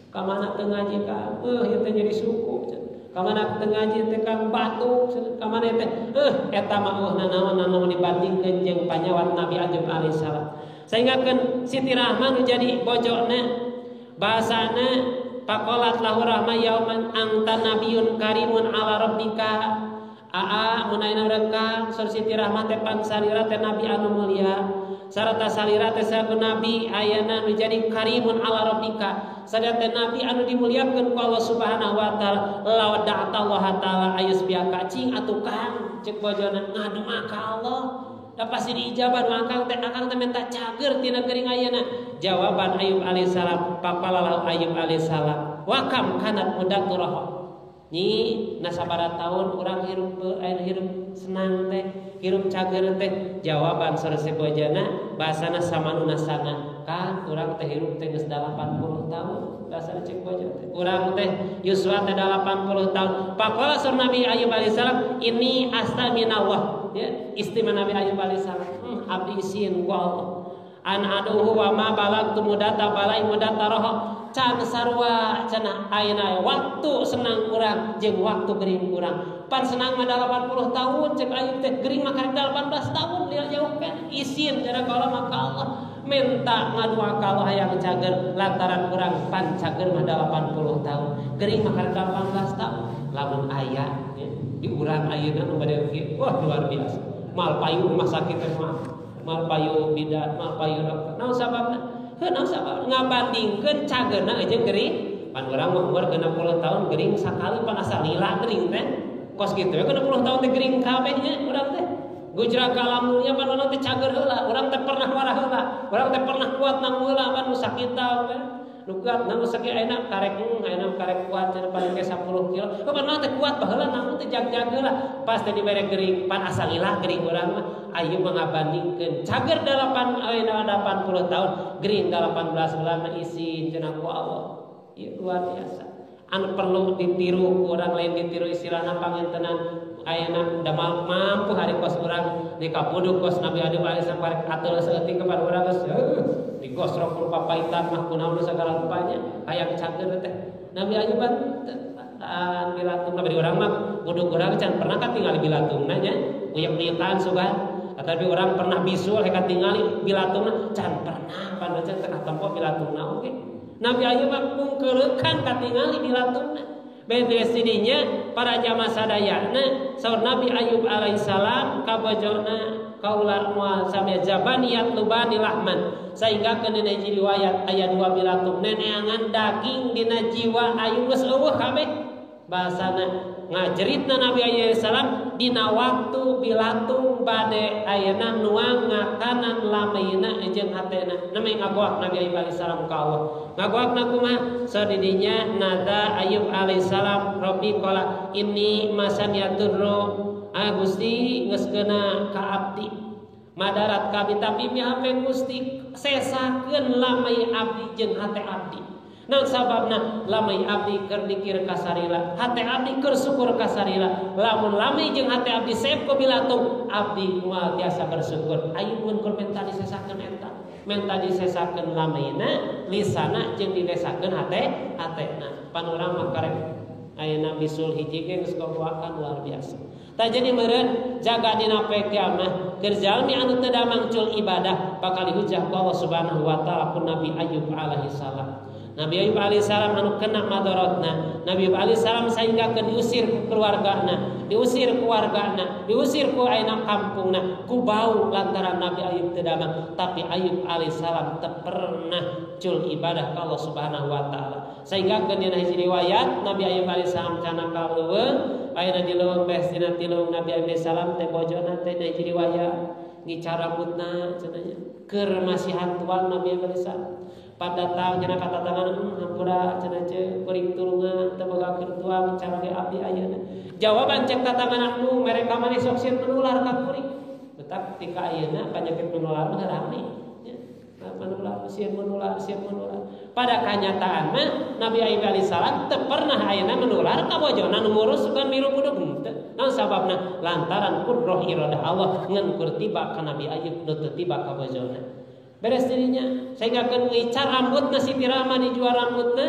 Ka mana teu ngaji ka ieu teh jadi suku. Ka mana teu ngaji teh kang batuk, ka mana teh eta mah eueuh nanaon naon dibandingkeun jeung panyawat Nabi Ayub alaihissalam. Sehingga keun Siti Rahmah nu jadi bojona bahasana faqalat lahu rahmah yauman anta nabiyyun karimun ala rabbika. Aa mun ayeuna urang ka Sur Siti Rahmah teh pansalira teh nabi anu mulia sarta salira teh saku nabi ayeuna nu jadi karimun ala rabbika sadaya teh nabi anu dimuliakeun ku Allah Subhanahu wa taala law da'atallaha taala ayus biaka cing atuh kang ceuk bojona ngadoa ka Allah da pasti diijabah doa akang teh minta cager tina geuring ayeuna. Jawaban Ayub alaihissalam faqala Ayub alaihissalam wa kam kanat mudaturah. Nyi nasabara tahun urang hirup hirup senang teh hirup cager teh. Jawaban sareng bojana bahasana samanuna sana kan urang teh hirup teh geus 80 tahun bahasana ceuk bojo teh urang teh yuswa teh 80 tahun. Faqala sur Nabi Ayub alaihissalam ini astaminallah ya istimewa Nabi Ayub alaihissalam abdi isin ku Allah. An aduhu wa ma balagtu mudata balai mudata roho can sarua cenah ayeuna waktu senang urang jeung waktu gering urang. Pan senang mah 80 tahun cek Ayub teh gering mah karek 18 tahun dia jauh kan isin cenah ka Allah maka Allah minta ngadua ka Allah hayang cager lantaran urang pan cager mah 80 tahun gering mah karek 18 tahun lamun aya ya, di urang ayeuna nu bade kieu wah luar biasa mal payu rumah sakit teh mah mal payu bidan mal payu dokter naon sababna heuh naon sababna ngabandingkeun cagerna jeung gering pan urang mah umur 60 tahun gering sakali pan asa lila gering teh kos kitu we 60 tahun teh gering kabeh nya urang teh gujra kalamulnya pan urang teh cager heula urang teh pernah marah heula urang teh pernah kuat nang heula pan nu sakita we nu kuat nang sakit ayeuna karek ayeuna karek kuat cenah paling ge 10 kilo pan urang teh kuat baheula namun teh jag-jag heula pas teh dibere gering pan asa lila gering urang mah ayeuna mah ngabandingkeun cager 80 tahun gering 18 bulan mah isin cenah ku Allah ieu luar biasa anu perlu ditiru orang lain ditiru istilahna pangentenan ayeuna da mampu hari kos urang di kapuduk kos Nabi Ayub alaihi salam karek ateul saeutik kepada urang geus digosrok rupa paitan mah kunaon sagala rupanya hayang cager teh Nabi Ayub an bilatungna bari urang mah buduk urang can pernah katingali bilatungna nya uyek-uyekan sugan atapi urang pernah bisul hek katingali bilatungna can pernah pan can teu katempo bilatungna oge Nabi Ayub mah mungkeurekan katingali bilatungna beres didinya para jamaah sadayana saur Nabi Ayub alaihissalam ka bojona kaula moal samia jabaniyat lubani lahman sehingga keun dina hiji riwayat aya dua bilatung neneangan daging dina jiwa Ayub geus eueuh kabeh bahasana ngajeritna Nabi Ayub alaihissalam dina waktu bilatung bade ayeuna nuang ngakanan lameuna jeung hatena namanya ngagoak Nabi Ayub alaihissalam ka Allah ngagoakna kumaha sadidinya nada Ayub alaihissalam Rabbi qala inni masaniyaturru Gusti geus keuna ka abdi madarat kami tapi mihape Gusti sesakeun lamai abdi jeung hate abdi naon sababna lamai abdi keur dikir kasarila hate abdi keur syukur kasarila lamun lamai jeung hate abdi seep ku bilatung abdi moal tiasa bersyukur ayeuna mun keur menta disesakeun eta menta disesakeun lamaina lisana jeung dilesakeun hate hatena pan urang mah karek ayeuna bisul hiji ge geus kagoakan luar biasa. Tah jadi meureun jaga dina poe kiamah keur jalmi anu teu damang cul ibadah bakal dihujah ku Allah Subhanahu wa taala ku Nabi Ayub alaihi salam. Nabi Ayub alaihi salam anu kena madorotna. Nabi Ayub alaihi salam sehingga keur diusir ku keluargana, diusir ku wargana, diusir ku ayeuna kampungna, ku bau lantaran Nabi Ayub teu damang. Tapi Ayub alaihi salam teu pernah cul ibadah ka Allah Subhanahu wa taala. Sehingga keur dina hiji riwayat Nabi Ayub alaihi salam cana ka leuweung ayeuna di leuweung bes dina tilung Nabi Ayub alaihi salam teh bojona teh dina hiji riwayat ngicar rambutna cenah nya keur masihan tuang Nabi Ayub alaihi salam. Padatang cenah kata tangan hampura cenah ceu kuring tulungan teu boga keur tuang cara ge abdi ayeuna. Jawaban cek tatangan anu mere ka maneh sok sieun menular ka kuring. Tetap tika ayeuna penyakit menular mah rame nya. Menular sieun menular sieun menular. Pada kanyataan mah Nabi Ayub alaihi salam teu pernah ayeuna menular ka bojona nu ngurus bukan milu buduk henteu. Naon sababna? Lantaran qudroh iradah Allah ngan keur tiba ka Nabi Ayub nu teu tiba ka bojona. Beres dirinya sehingga keur ngicar rambutna Siti Rahma dijual rambutna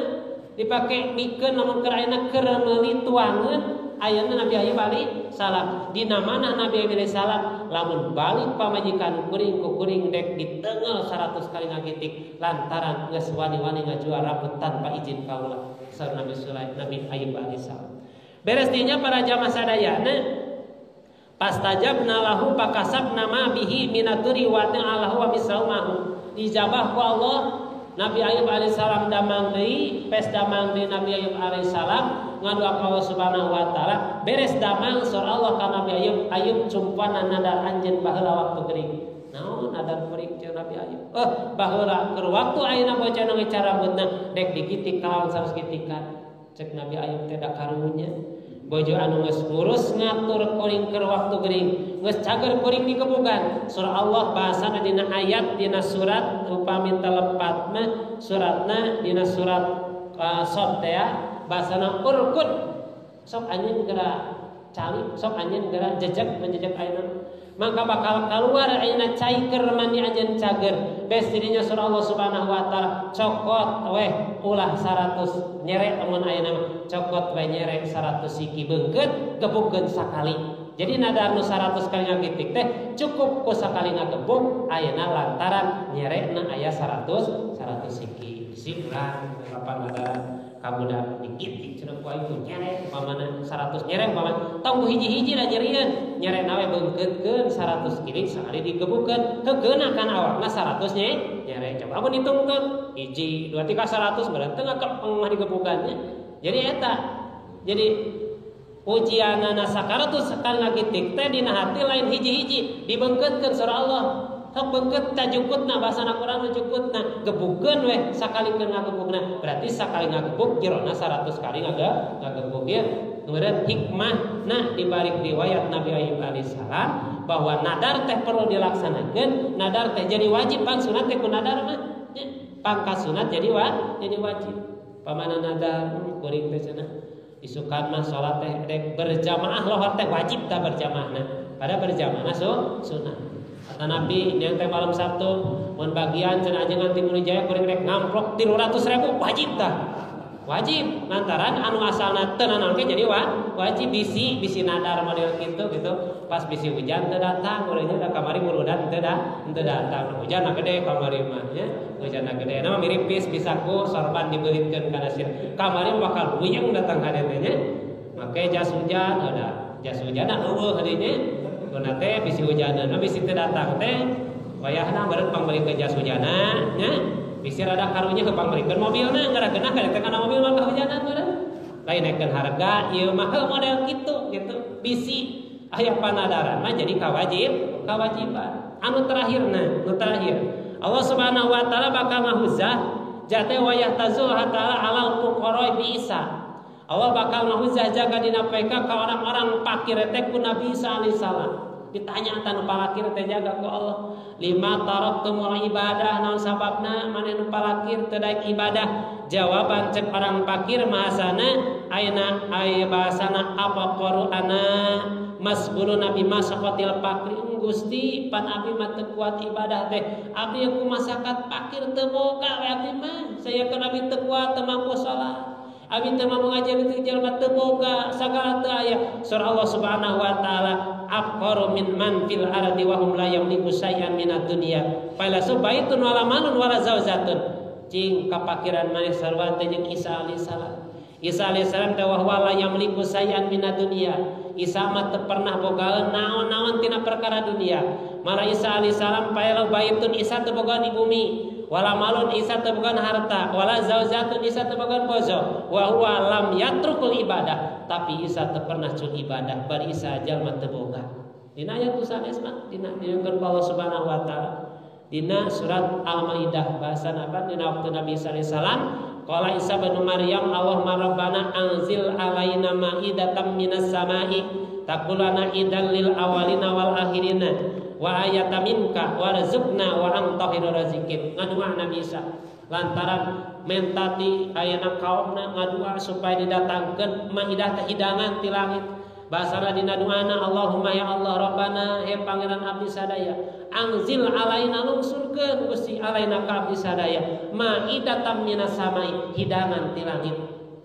dipake mikeun lamun keur ayeuna keur meuli tuangeun ayeuna Nabi Ayub alaihi salam dina mana Nabi Ayub alaihi salam lamun balik pamajikan kuring ku kuring dek ditengel 100 kali ngagitik lantaran geus wani-wani ngajual rambut tanpa izin kaula saur Nabi Sulaiman Nabi Ayub alaihi salam. Beres dirinya para jamaah sadayana pastajabna lahu pakasabna ma bihi minaturi wa ta'alahu wa misaumahu dijabah ku Allah Nabi Ayub alaihissalam damang deui pes damang deui Nabi Ayub alaihissalam ngadua ka Allah Subhanahu wa taala beres damang saur Allah ka Nabi Ayub Ayub cumpanan nadar anjeun baheula waktu gering naon nadar kuring jeung Nabi Ayub baheula keur waktu ayeuna bocah nu ngicar rambutna dek digitik kalawan 100 gitikan cek Nabi Ayub teh da karunya bojo anu geus ngurus ngatur kuring keur waktu gering geus cager kuring dikebukan surah Allah bahasana dina ayat dina surat upami telepat mah suratna dina surat Shad teh bahasana urkud sok anjeun geura cali sok anjeun geura jejeg menjejeg ayeuna Maka bakal keluar ayeuna cai keur mandi anjeun cager. Bes dirinya surah Allah Subhanahu wa taala cokot weh ulah 100 nyerek lamun ayeuna mah cokot we nyerek 100 siki beungkeut gebukkeun sakali. Jadi nadar nu 100 kali ngagitik teh cukup ku sakali ngagebuk ayeuna lantaran nyerekna aya 100 siki. Bisi urang kapan nadaran kamuda digitik cenah ku aing nyerek umpamana 100 nyerek umpamana tong ku hiji-hiji da nyerieun nyerekna we beungkeutkeun 100 kiri sakali digebukeun heukeuna kan awakna 100 nyerek coba mun ditungtun hiji 2 3 100 berarti teu ngakepeng mah digebukannya. Jadi eta jadi ujianana 100 sekali ngagitik teh dina hati lain hiji-hiji dibeungkeutkeun surah Allah. Hok beungkeut cajukutna bahasana Quran cukutna gebukeun weh sakali keur ngagebukna berarti sakali ngagebuk jerona 100 kali ngagebuk ya. Kemudian hikmahna dibalik riwayat Nabi Ayub alaihissalam bahwa nadar teh perlu dilaksanakeun, nadar teh jadi wajib pang sunat teh ku nadar mah nya pangkas sunat jadi jadi wajib. Pamana nadar kuring teh cenah isukan mah salat teh rek berjamaah lohor teh wajib tah berjamaahna pada berjamaah sunah. Kata Nabi yang teh malam Sabtu mun bagian cenah ajengan ti Mulijaya kuring rek ngamplok 300.000 wajib tah. Wajib lantaran anu asalna teu nanaon ge jadi wajib bisi nadar model kitu gitu. Pas bisi hujan teu datang urangnya da kamari murudan teu datang. Hujan gede kamari mah nya. Hujan gede na mah miripis bisa ku sorban dibeuritkeun kana sir. Kamari bakal buyeng datang ka dieu teh nya. Make jas hujan udah jas hujanna eueuh hadinya. Kuna teh bisi hujanan, bisi teu datang teh wayahna beureut pangmeulikeun jas hujanna nya. Bisi rada karunya ke pangmeulikeun mobilna ngarakeunah ka teh kana mobil mah kahujanan beureut. Lain naikeun harga ieu mah heuh model kitu gitu. Bisi aya panadaran mah jadi kewajiban. Anu terakhirna, nu terakhir. Allah Subhanahu wa taala bakal ngahuzah jate wayah tazul ta'ala alal fuqara bi Isa. Allah bakal ngahuzah jaga dina PK ka orang-orang fakir teh ku Nabi Isa alaihissalam. Ditanya tanu palakir teh jaga ku Allah. Lima taraktumul ibadah naon sababna maneh nu palakir teu daek ibadah? Jawaban cek orang fakir bahasana ayeuna aya bahasana apa qur'ana masbulu nabi masaqatil fakri Gusti pan abdi mah teu kuat ibadah teh abdi ku masakat fakir teu boga we abdi mah sayakeun abdi teu kuat teu mampu salat. Abi teu mampu ngaji teu jelema teu boga sagala teu aya. Surah Allah Subhanahu wa taala aqaru min man fil ardi wa hum la yamliku syai'an minad dunya. Fala subaitun wala malun wala zawzatun. Cing kapakiran maneh sarua teh jeung Isa alaihissalam. Isa alaihissalam teh wa huwa la yamliku syai'an minad dunya. Isa mah teu pernah bogaeun naon-naon tina perkara dunia. Malah Isa alaihissalam paelo baitun Isa teu bogaeun di bumi. Wala malun Isa teu bogaan harta, wala zauzatun Isa teu bogaan bojo, wa huwa lam yatrukul ibadah, tapi Isa teu pernah cul ibadah, bar Isa jalma teu boga. Dina ayat sanes mah dina diungkeun ku Allah Subhanahu wa taala. Dina surat Al-Maidah bahasan apa dina waktu Nabi Isa alaihi salam, qala Isa bin Maryam Allahumma rabbana anzil alaina ma'idatan minas sama'i taqulana idan lil awalina wal akhirina wa ayata minka warzuqna wa anta khairur raziqin. Ngadua Nabi Isa lantaran mentati ayana kaumna ngadua supaya didatangkeun maidah teh hidangan ti langit. Basana dina duana Allahumma ya Allah Rabbana he pangeran abdi sadaya anzil alaina lungsurkeun Gusti alaina ka abdi sadaya maidatam minas samai hidangan ti langit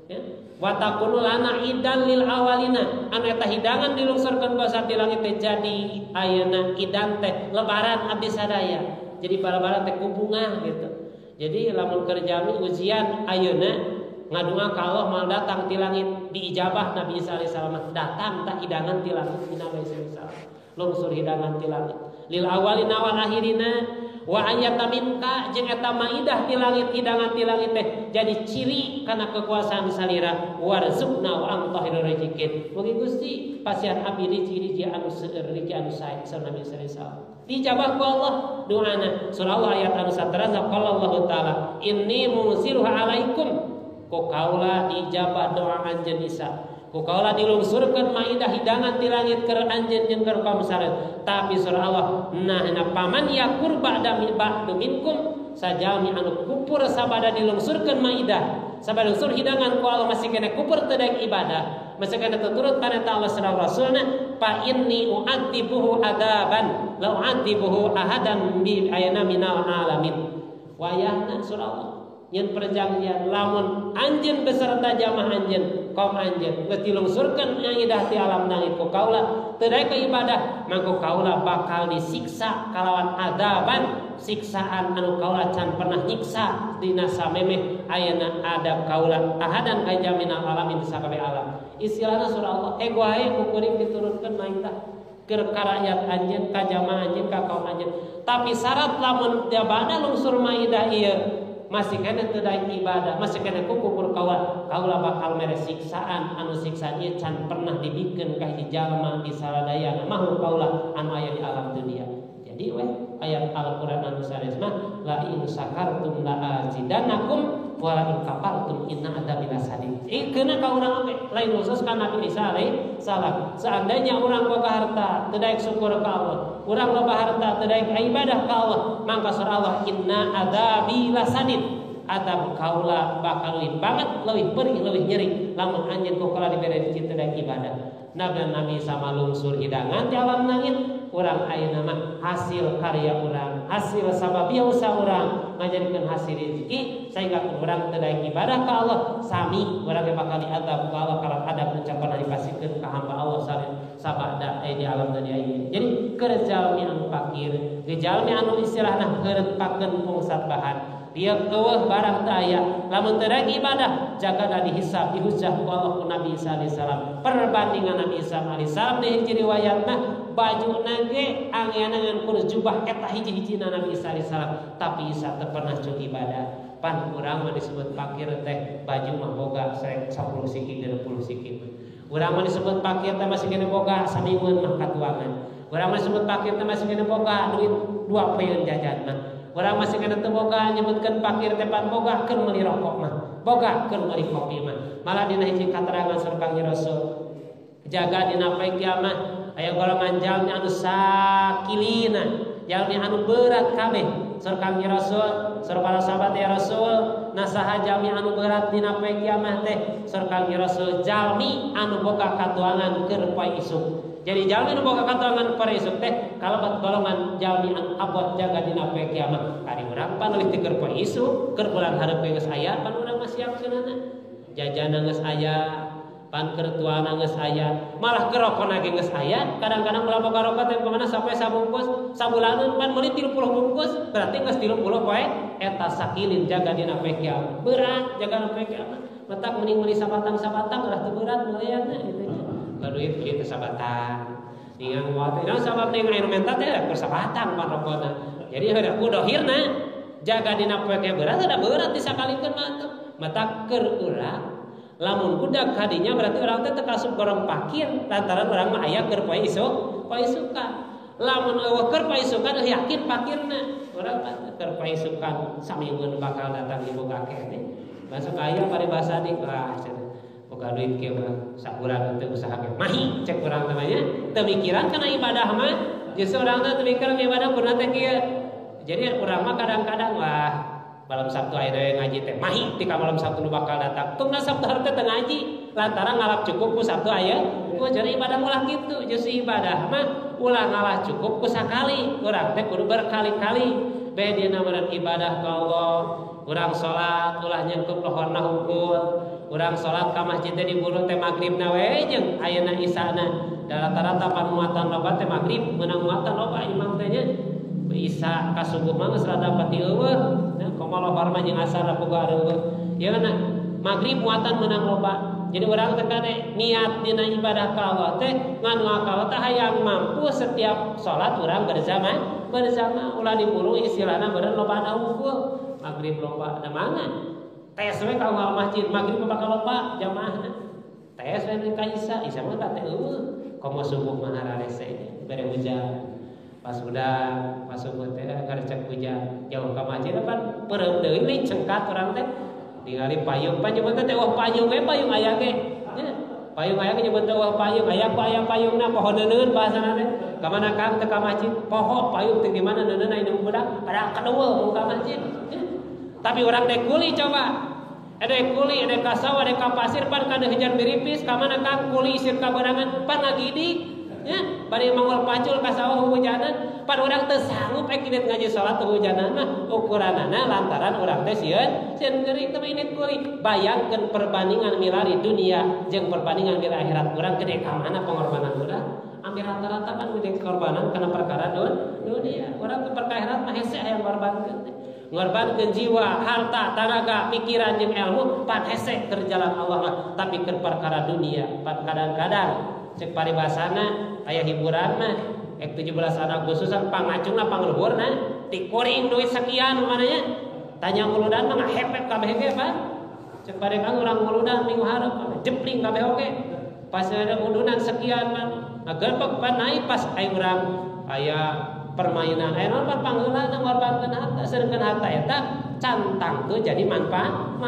ya. Wa taqulu lana idan lil awalina anu eta hidangan dilungsurkeun ku ti langit teh jadi ayeuna idan teh lebaran abdi sadaya. Jadi balabaran teh kubungah gitu. Jadi lamun keur jami ujian ayeuna ngadua ka Allah mal datang ti langit diijabah Nabi Isa alaihissalam datang tah hidangan ti langit Nabi Isa alaihissalam lungsur hidangan ti langit lil awalina wal akhirina wa ayata minka jeung eta maidah ti langit hidangan ti langit teh jadi ciri kana kekuasaan salira warzuqna wa anta khairur raziqin. Mugi Gusti pasihan abdi riji-riji anu seueur riji anu sae saur Nabi Isa alaihissalam. Dijabah ku Allah doana surah Allah ayat anu saterasna qala Allah taala inni munziruha alaikum. Ku kaula dijabah doa anjeun Isa. Ku kaula dilungsurkeun maidah hidangan ti langit keur anjeun jeung keur kaum sareng. Tapi surah Allah nah na paman yakur ba'da ba'du minkum sajami anu kupur sabada dilungsurkeun maidah. Sabada lungsur hidangan ku Allah masih kena kupur teu daek ibadah. Masih keneh teu turut parentah Allah sareng Rasulna, fa inni u'adzibuhu adzaban la u'adzibuhu ahadan bi ayana minal alamin. Wayahna surah Allah nyen perjanjian lamun anjeun beserta jamaah anjeun kaum anjeun geus dilungsurkeun ngidah ti alam langit ku kaula teu daek ibadah mangko kaula bakal disiksa kalawan adzaban siksaan anu kaula can pernah nyiksa dina samemeh ayeuna adab kaula ahadan ka jaminal alamin sakabeh alam. Istilahna surah Allah ego wae ku kuring diturunkeun maidah keur ka rakyat anjeun ka jamaah anjeun ka kaum anjeun, tapi syarat lamun jabana lungsur maidah ieu masih kena teu daek ibadah, masih kena kukupur kaula, kaula bakal mere siksaan anu siksaan ieu can pernah dibikeun ka hiji jalma di saladayana makhluk kaula anu aya di alam dunia. Jadi weh ayat Al-Qur'an anu sanes mah la in syakartum la azidannakum wa la in kafartum inna adzabi lasadid. Keuna ka urang oge lain khusus ka Nabi Isa alaihi salam. Seandainya urang boga harta teu daek syukur ka Allah, urang loba harta teu daek ibadah ka Allah, mangka surah Allah inna adzabi lasadid. Adab kaula bakal leuwih banget, leuwih perih, leuwih nyeri lamun anjeun ku kaula dibere rezeki teu daek ibadah. Nabi Nabi sama lungsur hidangan di alam langit, urang ayeuna mah hasil karya urang, hasil sababiyah usaha urang ngajadikeun hasil rezeki sehingga urang teu daek ibadah ka Allah, sami urang ge bakal diadab ku Allah karena adab nu can pernah dipasikeun ka hamba Allah sabada di alam dunia ieu. Jadi keur jalmi anu fakir, jalmi anu istilahna heureut pakeun pungsat bahan, dia keueuh barang teu aya, lamun teu daek ibadah jaga dihisab dihujah ku Allah ku Nabi Isa alaihi salam. Perbandingan Nabi Isa alaihi salam di hiji riwayatna bajuna ge angeuna ngan kur jubah eta hiji-hijina Nabi Isa alaihi salam, tapi Isa teu pernah cuk ibadah. Pan urang mah disebut fakir teh baju mah boga 10 siki 20 siki. Urang mah disebut fakir teh masih kena boga samingguan mah katuangan. Urang mah disebut fakir teh masih kena boga duit 2 poeun jajan mah. Urang masih kena teu boga nyebutkeun fakir teh pan boga keur meuli rokok mah, boga keur meuli kopi mah. Malah dina hiji katerangan saur Kangjeng Rasul jaga dina poe kiamat aya golongan jalmi anu sakilina, jalmi anu berat kabeh. Saur Kangjeng Rasul, saur para sahabat ya Rasul, nasaha jalmi anu berat dina poe kiamat teh? Saur Kangjeng Rasul jalmi anu boga katuangan keur poe isuk. Jadi jalmi anu boga katuangan poe isuk teh kalebet golongan jalmi anu abot jaga dina poe kiamat. Ari urang pan leuwih ti keur poe isuk, keur bulan hareup geus aya pan urang mah siapkeunana. Jajanna geus aya, pan keur tuana geus aya, malah kerokona ge geus aya. Kadang-kadang ulah boga rokok teh kumaha sampai sabungkus, sabulaneun pan meuli 30 bungkus, berarti geus 30 poe eta sakilin jaga dina poe kiamat. Berat jaga dina poe kiamat. Matak mending meuli sabatang-sabatang lah teu berat meulianna kitu nya. Duit beli teh sabatang. Ningang moal teh naon sabab ning anu menta teh keur sabatang pan rokona. Jadi heueuh kudohirna jaga dina poe kiamat berat ada berat disakalikeun mah tuh. Matak keur urang lamun budak kadinya berarti orang teh terkasup gorong pakir lantaran orang mah aya keur poe isuk, poe isukan. Lamun eueuh keur poe isukan yakin pakirna. Urang mah keur poe isukan samingguan bakal datang di boga keneh. Masuk aya paribasa di wah cenah. Boga duit kieu mah sabulan teu usaha ge mahi cek urang teh nya. Teu mikiran kana ibadah mah. Justru urang teh teu mikiran ibadah kurna teh kieu. Jadi urang mah kadang-kadang wah malam Sabtu aya deui ngaji teh mahi tika malam Sabtu nu bakal datang. Tungna Sabtu hareup teh ngaji lantaran ngalap cukup ku Sabtu aya. Ku jadi ibadah ulah kitu. Justru ibadah mah ulah ngalah cukup ku sakali. Urang teh kudu berkali-kali bae dina meureun ibadah ka Allah. Urang salat ulah nyengkup lohorna hungkul. Urang salat ka masjid teh diburu teh magribna we jeung ayeuna isana. Da rata-rata pamuatan loba teh magrib meunang muatan loba imam teh nya. Isa ka subuh mah geus rada pati eueuh. Komo lohor mah jeung asar boga areueuh. Ieu na magrib muatan meunang loba. Jadi urang teh kade niat dina ibadah ka Allah teh ngan ka Allah teh hayang mampu setiap salat urang bersama bersama ulah diburu istilahna beureun loba unggul. Magrib loba da mangan. Tes we ka masjid magrib bakal loba jamaahna. Tes we ka Isa, Isa mah teh eueuh. Komo subuh mah hararese bere hujan. Pas udah masuk teh ngarecek hujan jauh ka masjid pan peureum deui we cengkat urang teh ningali payung pan nyebut teh wah payung we payung aya ge nya payung aya ge nyebut teh wah payung aya ku aya payungna poho neuneun bahasana teh ka mana Kang teh ka masjid poho payung teh di mana neuneun aya budak pada kadeuweul ka masjid. Tapi urang teh kuli coba Ada kuli, ada ka sawah, ada ka pasir pan kada hujan biripis ka mana kang kuli isir kabarangan pan ngagidik nya bari manggol pacul ka sawah hujanan pan urang teu sanggup indit ngaji salat hujanan mah ukuranana lantaran urang teh sieun sieun gering teh indit kuli. Bayangkeun perbandingan milari dunia jeung perbandingan milari akhirat urang gede ka mana pengorbanan urang ambil rata-rata kan gede korbanan karena perkara dunia urang ke perkara akhirat mah hese hayang ngorbankeun teh ngorbankeun jiwa, harta, tenaga, pikiran jeung ilmu pan hese keur jalan Allah mah tapi keur perkara dunia pan kadang-kadang cek paribasana aya hiburan mah ek 17 Agustusan pangacungna pangluhurna tikuring duit sekian mananya tanya nguludan mah ngahepep kabeh ge pan cek parekan urang nguludan minggu hareup jepling kabeh oge pas ada udunan sekian pan ngagerbek pan naik pas aya urang aya permainan aya naon pan pangheulana ngorbankeun harta sedengkeun harta eta cantang tuh jadi manfaat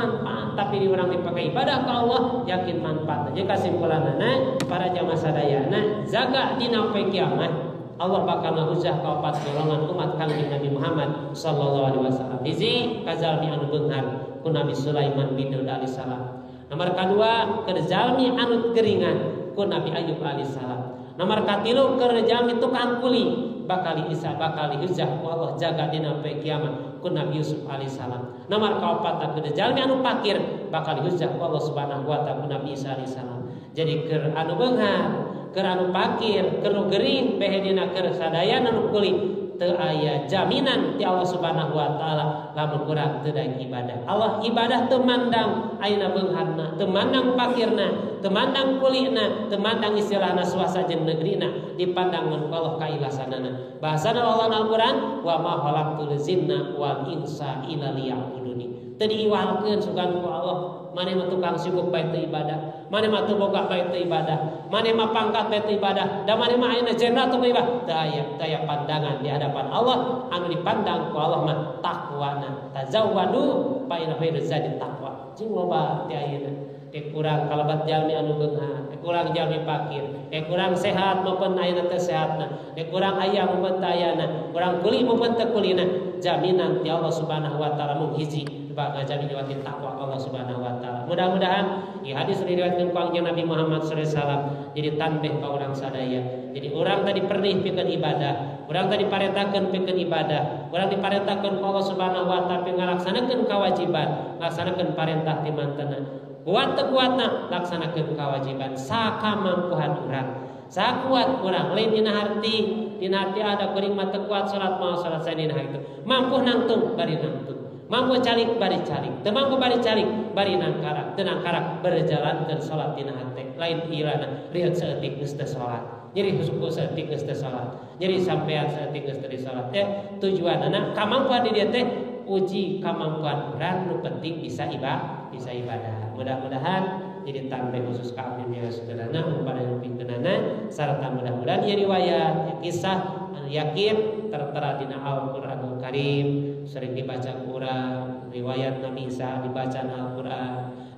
tapi di urang dipakai ibadah ka Allah yakin manfaat. Jadi kesimpulanana para jamaah sadayana jaga dina poe kiamat Allah bakal ngahujah ka opat golongan umat Kangjeng Nabi Muhammad sallallahu alaihi wasallam. Hiji kajalmi anu beunghar ku Nabi Sulaiman bin Daud alaihi salam. Nomor kadua keur jalmi anu geringan ku Nabi Ayub alaihi salam. Nomor katilu keur jalmi tukang kuli bakal Isa bakal dihujah ku Allah jaga dina poe kiamat ku Nabi Yusuf alaihissalam. Nomor kaopat keur jalmi anu pakir bakal dihujah ku Allah Subhanahu wa taala ku Nabi Isa alaihissalam. Jadi keur anu beunghar, keur anu pakir, keur nu gering behe dina keur sadayana anu kuli teu aya jaminan ti Allah Subhanahu wa taala lamun urang teu daek ibadah. Allah ibadah teu mandang ayeuna beungharna, teu mandang pakirna, teu mandang kulina, teu mandang istilahna swasta jeung negerina, dipandang ku Allah kailasanana. Bahasana Allah Al-Qur'an wa ma khalaqtul jinna wal insa illa liya'buduni. Teu diiwalkeun sugan ku Allah, maneh mah tukang sibuk bae teu ibadah, maneh mah teu boga bae teu ibadah, maneh mah pangkat bae teu ibadah, da maneh mah ayeuna jenderal teu ibadah. Teu aya pandangan di hadapan Allah anu dipandang ku Allah mah takwana. Tazawwadu fa inna khairaz zadi taqwa. Cing loba ti ayeuna kurang kalabat jalmi anu beunghar, kurang jalmi pakir, kurang sehat maupun ayeuna teu sehatna, kurang aya maupun teu ayana, kurang kuli maupun teu kulina, jaminan ti Allah Subhanahu wa taala mung hiji bakal jamin lewat takwa Allah Subhanahu wa taala. Mudah-mudahan ieu hadis diriwayatkeun ku Kangjeng Nabi Muhammad sallallahu alaihi wasallam jadi tanbih ka urang sadaya. Jadi urang tadi pernah pikeun ibadah, urang tadi parentakeun pikeun ibadah, urang diparentakeun ku Allah Subhanahu wa taala pikeun ngalaksanakeun kewajiban, ngalaksanakeun parentah ti mantena. Kuat teu kuatna laksanakeun kewajiban sakamampuhan urang. Sakuat urang lain dina harti, dina harti ada kuring mah teu kuat salat mau salat sae dina itu. Mampu nangtung bari nangtung. Mampu calik bari calik, teu mampu bari calik bari nangkarak, teu nangkarak berjalankeun salat dina hate. Lain ilana rieut saeutik geus teu salat. Nyeri suku saeutik geus teu salat. Nyeri sampean saeutik geus teu salat. Tujuanana kamampuan di dieu teh uji kamampuan urang nu penting bisa ibadah, bisa ibadah. Mudah-mudahan jadi tambah khusus ka abdi nya sederhana umpama yang pingkenana sarta mudah-mudahan ieu riwayat kisah anu yakin tertera dina Al-Qur'anul Karim sering dibaca ku urang, riwayat Nabi Isa dibaca na Al-Qur'an,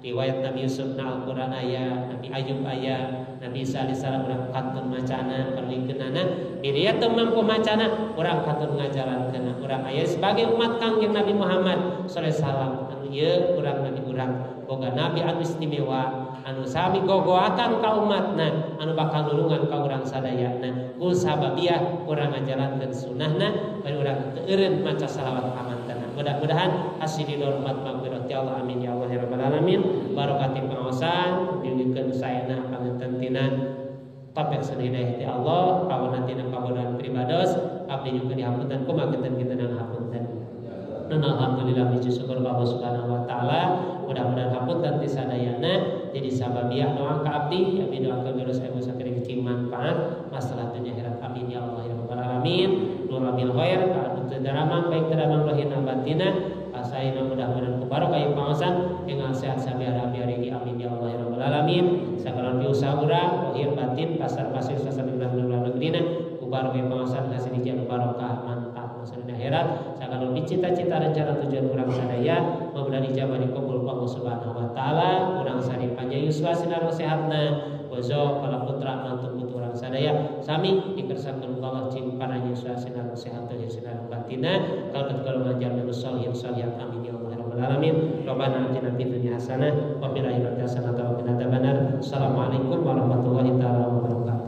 riwayat Nabi Yusuf na Al-Qur'an aya, Nabi Ayub aya, Nabi Isa alaihissalam urang kantun macana perlikeunana, diri teu mampu macana urang kantun ngajalankeun urang aya sebagai umat Kangjeng Nabi Muhammad sallallahu alaihi wasallam anu ieu urang nabi urang boga nabi anu istimewa anu sami gogoakan ka umatna anu bakal nulungan ka urang sadayana ku sababiah urang ngajalankeun sunahna bari urang teu eureun maca salawat amantana. Mudah-mudahan hasil di umat magfirah ti Allah amin ya Allah ya rabbal alamin. Barokati pengaosan diwikeun saena panganten tina topik hidayah ti Allah kawana tina kabodohan pribados abdi juga dihapunten kumaha kinten-kinten hapunten. Dan alhamdulillah puji syukur Allah Subhanahu wa taala mudah-mudahan hapunten ti sadayana jadi sababiah doa ka abdi abdi doa ka virus ibu sakit cing manfaat masalah dunia akhirat amin ya Allah ya rabbal alamin. Doa bil khair ka anu teu daramang baik daramang lahirna batina asaina mudah-mudahan ku barokah ieu pangaosan enggal sehat sabiara biarigi amin ya Allah ya rabbal alamin. Sagala usaha urang lahir batin pasar pasir sasar bulan negrina ku barokah pangaosan hasil dijanu barokah manfaat masa dunia akhirat. Sagala cita-cita rencana tujuan urang sadaya mudah-mudahan ijabah dikabul Allah Subhanahu wa taala. Urang sari panjang yuswa sinar sehatna bojo para putra mantu putu urang sadaya sami dikersakeun ku Allah cing panjang yuswa sinar sehat teh sinar batina kalebet golongan jalmi sholihin sholihat amin ya Allah rabbal alamin. Rabbana atina fid dunya hasanah wa fil akhirati hasanah wa qina adzabannar. Assalamualaikum warahmatullahi taala wabarakatuh.